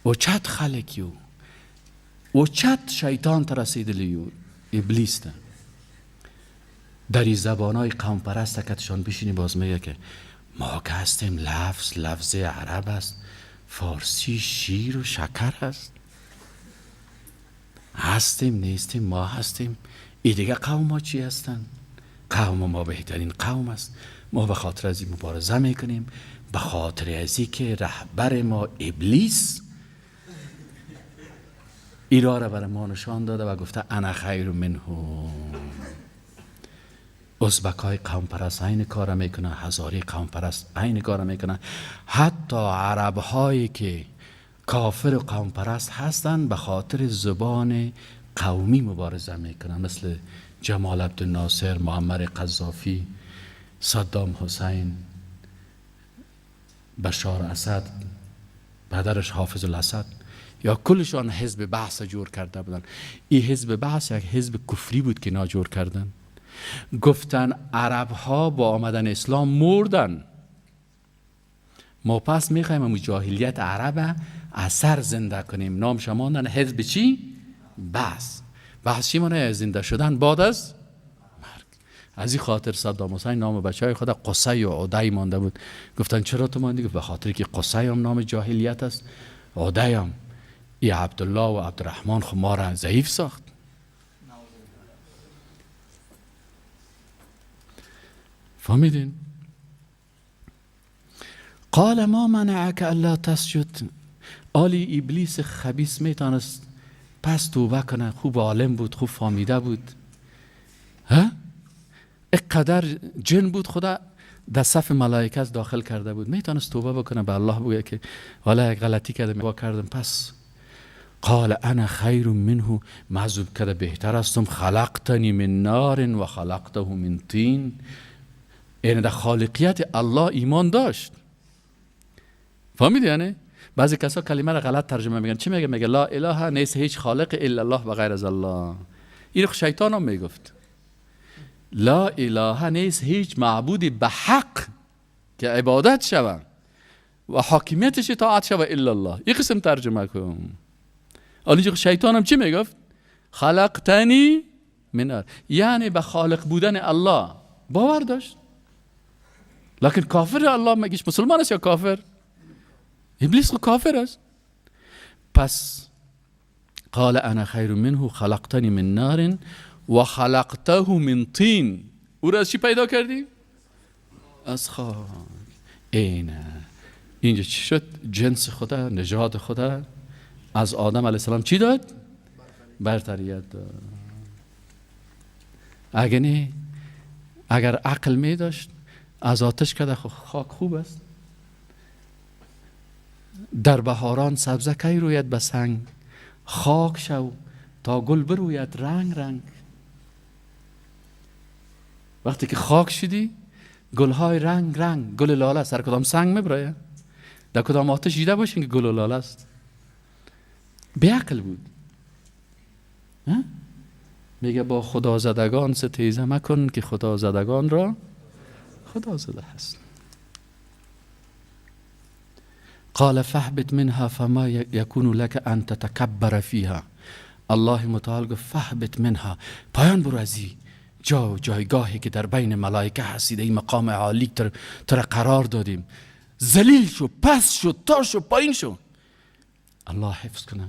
اوچت خلک یو، اوچت شیطان ته رسیدلی یو، ابلیس ته. در این زبانای قوم پرست کتشان بشینی باز میگه که ما که هستیم لفظ لفظ عرب است، فارسی شیر و شکر است، هستیم نیستیم ما هستیم، ای دیگه قوم ما چی هستن؟ قوم ما بهترین قوم است. ما به خاطر از این مبارزه میکنیم، به خاطر از این که رهبر ما ابلیس ایرا را برای ما نشان داده و گفته انا خیر منه. ازبک های قوم پرست عین کار میکنن، هزاری قوم پرست عین کار میکنن، حتی عرب هایی که کافر و قوم پرست هستن به خاطر زبان قومی مبارزه میکنن، مثل جمال عبدالناصر، معمر قذافی، صدام حسین، بشار اسد، پدرش حافظ الاسد، یا کلشان حزب بعث جور کرده بودن. این حزب بعث یک حزب کفری بود که ناجور کردن. گفتن عرب ها با آمدن اسلام مردن، ما پس میخوایم امو جاهلیت عرب اثر زنده کنیم. نام شماندن حزب چی؟ بعث. بعث چی معنی؟ زنده شدن بعد از مرگ. از این خاطر صدام حسین نام بچه های خود قصی و عدی مانده بود. گفتن چرا تو ماندی؟ گفت به خاطر که قصی هم نام جاهلیت است، عدی هم. ای عبدالله و عبدالرحمن خب ما را ضعیف ساخت. فهمیدین؟ قال ما منعک الا تسجد. آلی ابلیس خبیث میتانست پس توبه کنه، خوب عالم بود، خوب فهمیده بود، ها؟ اقدر جن بود، خدا در صف ملائکه داخل کرده بود، میتونست توبه بکنه، به الله بگه که والا یک غلطی کردم، وا کردم. پس قال انا خیر منه، معذوب کرده بهتر هستم، خلقتنی من نار و خلقته من طین. یعنی در خالقیت الله ایمان داشت. فهمیدی؟ یعنی بعضی کسا کلمه را غلط ترجمه میگن. چی میگه؟ میگه لا اله نیست هیچ خالق الا الله و غیر از الله. این شیطان هم میگفت لا اله نیست هیچ معبودی به حق که عبادت شود و حاکمیتش اطاعت شود الا الله. این قسم ترجمه کن. آنجا شیطان هم چی میگفت؟ خلقتنی من نار، یعنی به خالق بودن الله باور داشت، لکن کافر الله مگیش مسلمان است یا کافر؟ ابلیس کافر است. پس قال انا خیر منه خلقتنی من نار و خلقته من طین. او را از چی پیدا کردی؟ از خاک. اینه اینجا چی شد؟ جنس خدا، نژاد خدا از آدم علیه السلام چی داد؟ برتریت داد. اگه نه، اگر عقل می داشت از آتش کده خاک خوب است. در بهاران سبزه کی روید به سنگ، خاک شو تا گل بروید رنگ رنگ. وقتی که خاک شدی گلهای رنگ رنگ، گل لاله سر کدام سنگ میبرایه، در کدام آتش دیده باشین که گل لاله است. بیعقل بود. میگه با خدا زدگان ستیزه مکن که خدا زدگان را خدا زده هست. قال فاهبط منها فما يكون لك ان تتكبر فيها. الله متعال گفت فاهبط منها، پایان برو از این جا و جایگاهی که در بین ملائکه هستی، در این مقام عالی تر قرار دادیم، ذلیل شو، پس شو، تا شو، پایین شو. الله حفظ کنه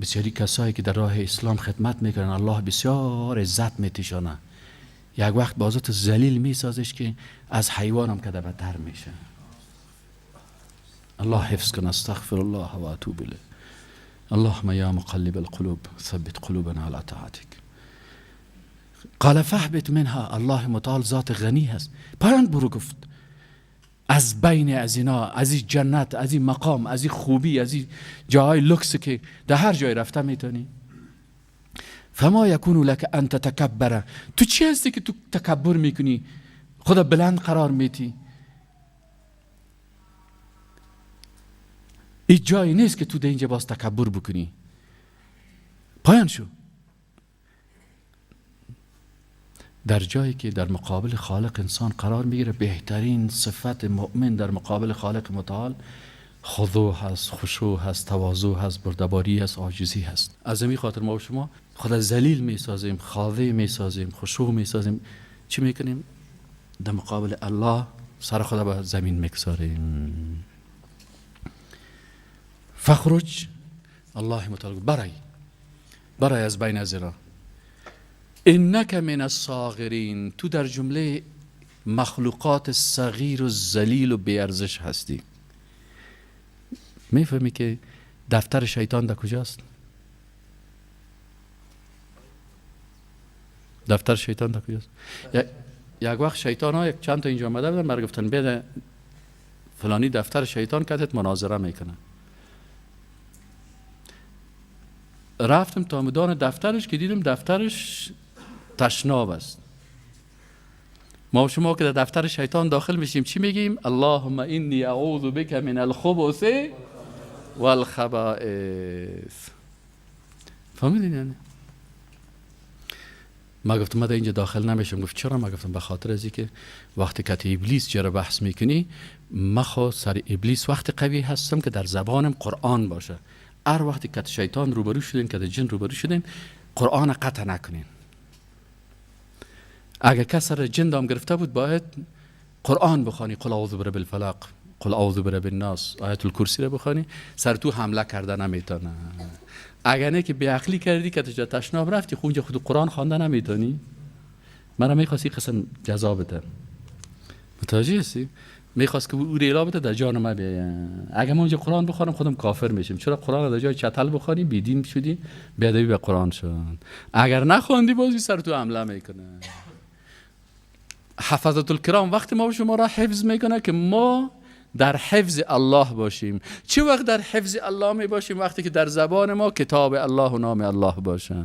بسیاری کسایی که در راه اسلام خدمت میکنن، الله بسیار عزت میتیشانه. یک وقت بازت ذلیل میسازش که از حیوان هم کده بدتر میشه. الله حفظ کنه. استغفر الله و اتوب الیه. اللهم یا مقلب القلوب ثبت قلوبنا على طاعتك. قال فاهبط منها. الله متعال ذات غنی هست. پایان برو گفت از بین از اینا، از این جنت، از این مقام، از این خوبی، از این جاهای لکس که در هر جای رفته میتونی. فما یکون لک ان تتکبر، تو چی هستی که تو تکبر میکنی، خدا بلند قرار میتی؟ این جایی نیست که تو در اینجا باز تکبر بکنی. پایان شو. در جایی که در مقابل خالق انسان قرار میگیره، بهترین صفت مؤمن در مقابل خالق متعال خضوع هست، خشوع هست، تواضع هست، بردباری هست، عاجزی هست. از این خاطر ما و شما خدا ذلیل میسازیم، خاضع میسازیم، خشوع میسازیم. چی میکنیم؟ در مقابل الله سر خدا به زمین میگذاریم. فخرج، الله متعال برای از بین از را. انک من الصاغرین، تو در جمله مخلوقات صغیر و ذلیل و بی‌ارزش هستی. میفهمی که دفتر شیطان در کجاست؟ دفتر شیطان در کجاست؟ یک وقت شیطان ها یک چند تا اینجا آمده بودن، مرا گفتن بده فلانی دفتر شیطان کتت مناظره میکنه. رفتم تا مدان دفترش که دیدم دفترش تشناب است. ما و شما که در دفتر شیطان داخل میشیم چی میگیم؟ اللهم انی اعوذ بک من الخبث والخبائث. فهمیدین یعنی؟ ما گفتم ما در اینجا داخل نمیشم. گفت چرا؟ ما گفتم به خاطر از اینکه وقتی که ابلیس جره بحث میکنی، ما خو سر ابلیس وقت قوی هستم که در زبانم قرآن باشه. هر وقتی که شیطان روبرو شدین، که جن روبرو شدین، قرآن قطع نکنین. اگر کس را جن دام گرفته بود باید قرآن بخوانی، قل اعوذ برب الفلق، قل اعوذ برب الناس، آیت الکرسی را بخوانی، سر تو حمله کرده نمیتونه. اگر نه که بیعقلی کردی که تو تشناب رفتی، خب اونجا خود قرآن خوانده نمیتونی. مرا میخواستی قسم جزا بده، متوجه هستی؟ میخواست که او ریلا بده در جان ما بیاید. اگر ما اونجا قرآن بخوانم خودم کافر میشیم. چرا قرآن در جای چتل بخوانی بی دین شدی، بی‌ادبی به قرآن شد. اگر نخواندی بازی سر تو حمله میکنه. حفظت الکرام وقتی ما شما را حفظ میکنه که ما در حفظ الله باشیم. چه وقت در حفظ الله می باشیم؟ وقتی که در زبان ما کتاب الله و نام الله باشه.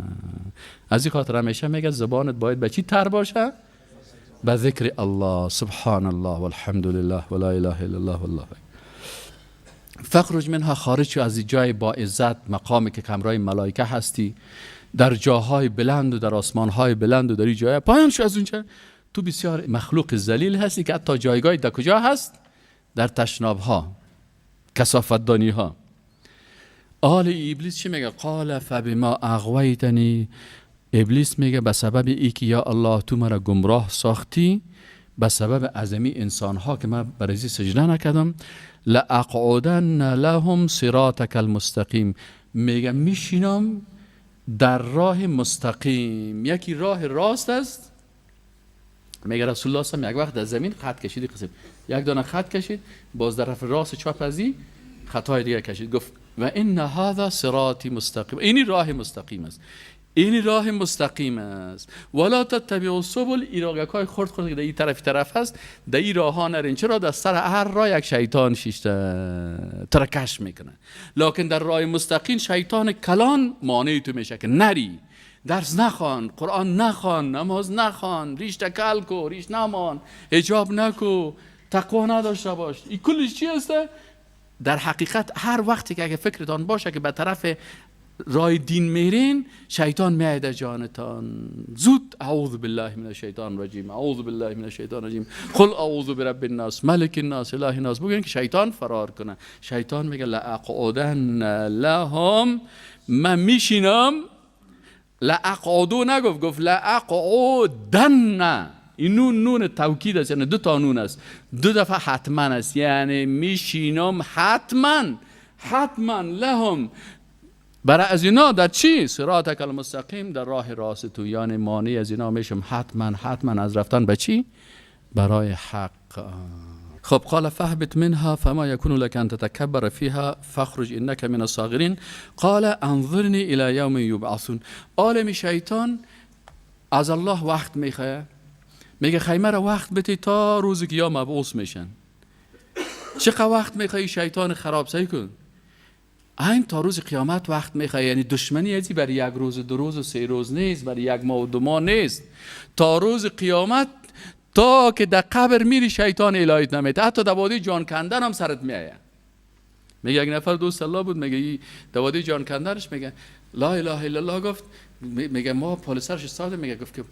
از این خاطر همیشه میگه زبانت باید به چی تر باشه؟ به ذکر الله، سبحان الله والحمد لله ولا اله الا الله والله اکبر. فخرج منها، خارج شو از جای با عزت، مقامی که کمرای ملائکه هستی، در جاهای بلند و در آسمانهای بلند و در جای پایان شو از اونجا. تو بسیار مخلوق ذلیل هستی که حتی جایگاه در کجا هست؟ در تشناب ها، کثافت دانی ها. آل ابلیس چی میگه؟ قال فبما اغویتنی. ابلیس میگه به سبب ای که یا الله تو مرا گمراه ساختی، به سبب ازمی انسان ها که من برای سجده نکردم، لاقعدن لهم صراطک المستقیم. میگه میشینم در راه مستقیم. یکی راه راست است. میگه رسول الله صلی یک وقت در زمین خط کشید، قسم یک دانه خط کشید، باز در طرف راست چپ ازی خطای دیگه کشید، گفت و ان هذا صراطی مستقیم، اینی راه مستقیم است، این راه مستقیم است. ولا تتبعوا السبل، این راه‌های خرد خرد که در این طرف هست، در این راه ها نرین. چرا؟ در سر هر راه یک شیطان شیشته ترکش میکنه، لکن در راه مستقیم شیطان کلان مانع تو میشه که نری، درس نخوان، قرآن نخوان، نماز نخوان، ریش تکل کو، ریش نمان، حجاب نکو، تقوا نداشته باش. این کلش چی هست؟ در حقیقت هر وقتی که اگه فکرتان باشه که به طرف رای دین میرین، شیطان میاید جانتان. زود اعوذ بالله من الشیطان الرجیم، اعوذ بالله من الشیطان الرجیم، قل اعوذ برب الناس، ملک الناس، اله الناس، بگین که شیطان فرار کنه. شیطان میگه لاقعدن لهم، من میشینم. لاقعدو نگفت، گفت لاقعدن. این نون نون توکید است، یعنی دو تا نون است، دو دفعه حتما است، یعنی میشینم حتما، حتما لهم، برای از اینا در چی؟ صراطک المستقیم، در راه راست تو، یعنی مانع از اینا میشم حتما، حتما از رفتن به چی؟ برای حق. خب قال فاهبط منها فما يكون لك ان تتكبر فيها فاخرج انك من الصاغرين قال انظرني الى يوم يبعثون. عالم شیطان از الله وقت میخواه، میگه خیمه را وقت بده تا روزی که یا مبعوث میشن. چقدر وقت میخوای شیطان خراب سعی کن؟ این تا روز قیامت وقت میخواد. یعنی دشمنی ازی برای یک روز و دو روز و سه روز نیست، برای یک ماه و دو ماه نیست، تا روز قیامت، تا که در قبر میری شیطان الهیت نمیده، حتی در وادی جان کندن هم سرت میآید. میگه یک نفر دوست الله بود، میگه در وادی جان کندنش میگه لا اله الا الله گفت، میگه ما پال سرش استاد، میگه گفت که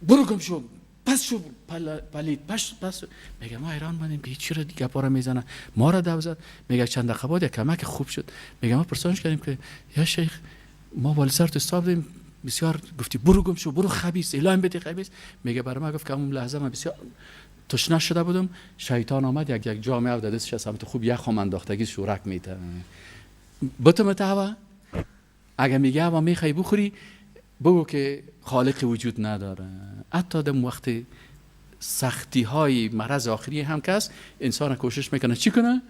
برو گم شو، پس شو پلید، پس. میگه ما حیران بودیم که چرا دیگه پا را میزنه، ما را دو زد. میگه چند دقیقه بعد یک کمک خوب شد. میگه ما پرسانش کردیم که یا شیخ ما بالا سر تو استاد بودیم، بسیار گفتی برو گم شو، برو خبیث، الهیم بده خبیث. میگه برای ما گفت که اون لحظه من بسیار تشنه شده بودم، شیطان آمد یک جامعه و دستش از سمت خوب یخم انداختگی شورک میته بتم تهوا. اگه میگه هوا میخوای بخوری، بگو که خالق وجود نداره. حتی در وقت سختی های مرض آخری هم که است، انسان کوشش میکنه چی کنه؟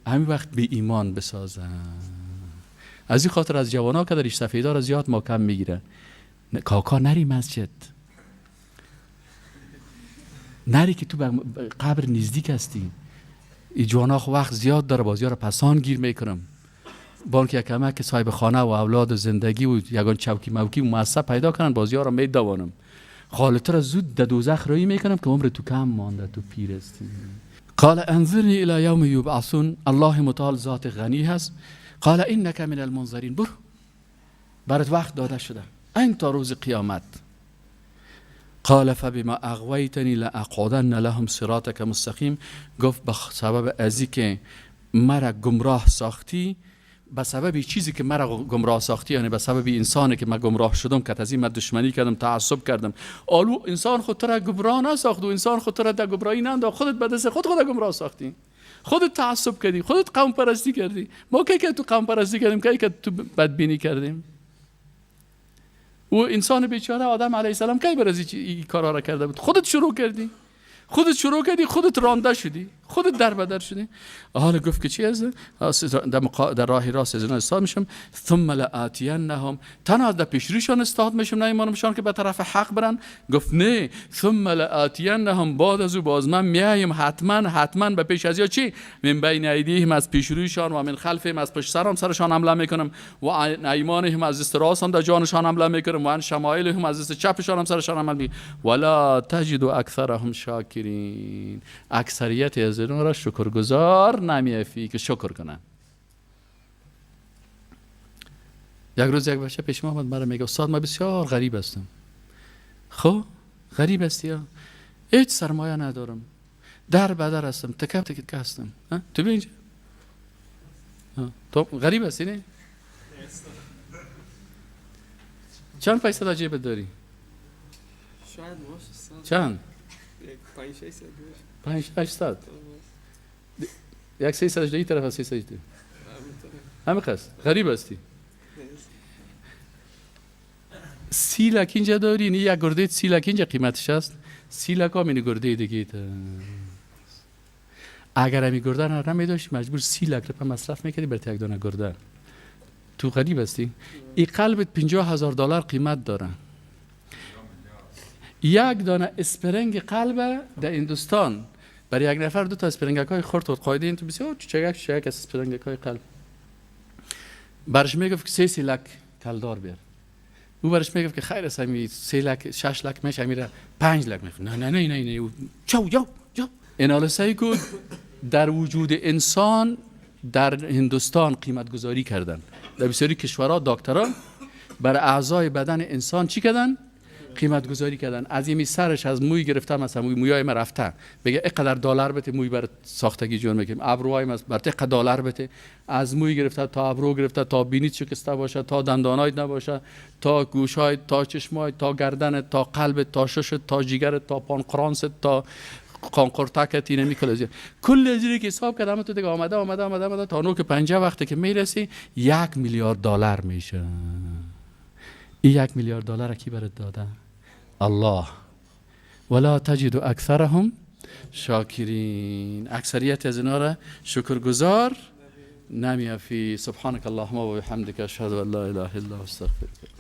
همین وقت به ایمان بسازه. از این خاطر از جوانا که در سفیدار زیاد ما کم میگیره، کاکا نری مسجد، نری که تو قبر نزدیک هستی. این جوانا خو وقت زیاد داره، بازی ها رو پسان گیر میکنم. بانک یک کمک صاحب خانه و اولاد و زندگی و یگان چوکی موکی و مؤسسه پیدا کنن، بازی ها رو میدوانم. خالتر را زود در دوزخ روی میکنم که عمر تو کم مانده، تو پیر هستی. قال انظرنی الی یوم یبعثون. الله متعال ذات غنی هست. قال انک من المنظرین. برو، برات وقت داده شده این تا روز قیامت. قال فبما اغویتنی لاقعدن لهم صراطک مستقیم. گفت به سبب ازی که مرا گمراه ساختی، به سبب چیزی که مرا گمراه ساختی، یعنی به سبب انسانی که من گمراه شدم، که از این من دشمنی کردم، تعصب کردم. آلو انسان خود را گمراه نساخت و انسان خود را در گمراهی ننداخت، خودت به دست خود گمراه ساختی، خودت تعصب کردی، خودت قوم پرستی کردی. ما کی که تو قوم پرستی کردیم؟ کی که تو بدبینی کردیم؟ و انسان بیچاره آدم علیه السلام کی برای این کارا را کرده بود؟ خودت شروع کردی، خودت شروع کردی، خودت رانده شدی، خودت در بدر شدی. حالا گفت که چی از در راه راست از اینا استاد میشم. ثم لآتینهم، تنها در پیشرویشان استاد میشم، نه ایمانمشان که به طرف حق برن. گفت نه، ثم لآتینهم، بعد از او باز من میایم حتما حتما به پیش از یا چی؟ من بین ایدیهم، از پیشرویشان، و من خلفهم، از پشت سرم سرشان حمله میکنم، و عن ایمانهم، از دست راستم در جانشان حمله میکنم، و عن شمایلهم، از دست چپشان هم سرشان حمله میکنم. ولا تجد اکثرهم شاکرین. اکثریت از اینا را شکرگزار نمیافی که شکر کنن. یک روز یک بچه پیش ما آمد، مرا میگه استاد من بسیار غریب هستم. خب غریب هستی ها؟ هیچ سرمایه ندارم، در بدر هستم، تکه تکه هستم. تو بیا اینجا، تو غریب هستی نه؟ چند پیسه در جیبت داری؟ شاید باشه. چند؟ 5 5-600. یک 300 این طرف، 300 دی همه خست. غریب هستی. 30 لک اینجا داری، این یک گرده 30 لک اینجا قیمتش است. 30 لک هم این گرده دیگه تا. اگر همی گرده را نمی داشتی مجبور 30 لک روپه مصرف میکردی برای یک دانه گرده. تو غریب هستی. این قلبت $50,000 قیمت داره. یک دانه اسپرنگ قلب در هندوستان برای یک نفر 2 تا اسپرنگک های خرد و قاعده این تو بسیار چچگک چچگک از اسپرنگک های قلب. برش میگفت که 3 لک کلدار بیار. او برش میگفت که خیر است، همی 3 لک 6 لک میشه، همی 5 لک میشه. نه نه نه نه نه، چاو یاو یاو. این حالا سعی کو در وجود انسان در هندوستان قیمت گذاری کردن. در بسیاری کشورها دکتران بر اعضای بدن انسان چی کردن؟ قیمت گذاری کردن. از یمی سرش از موی گرفته، مثلا مویای ما رفته بگه اینقدر دلار بده موی بر ساختگی جور میکنیم، ابروهای ما بر اینقدر دلار بده، از موی گرفته تا ابرو گرفته تا بینیت شکسته باشه، تا دندانایت نباشه، تا گوشایت، تا چشمایت، تا گردنت، تا قلبت، تا ششت، تا جیگرت، تا پانقرانست، تا قانقرتکت، اینه میکل کل از که حساب کردم تو دیگه آمده آمده آمده آمده تا نوک پنجه وقتی که میرسی $1 میلیارد میشه. این $1 میلیارد کی برات داده؟ الله. ولا تجد اکثرهم شاکرین. اکثریت از اینا را شکرگزار نمیافی. سبحانك اللهم و بحمدك اشهد ان لا اله الا انت استغفرك.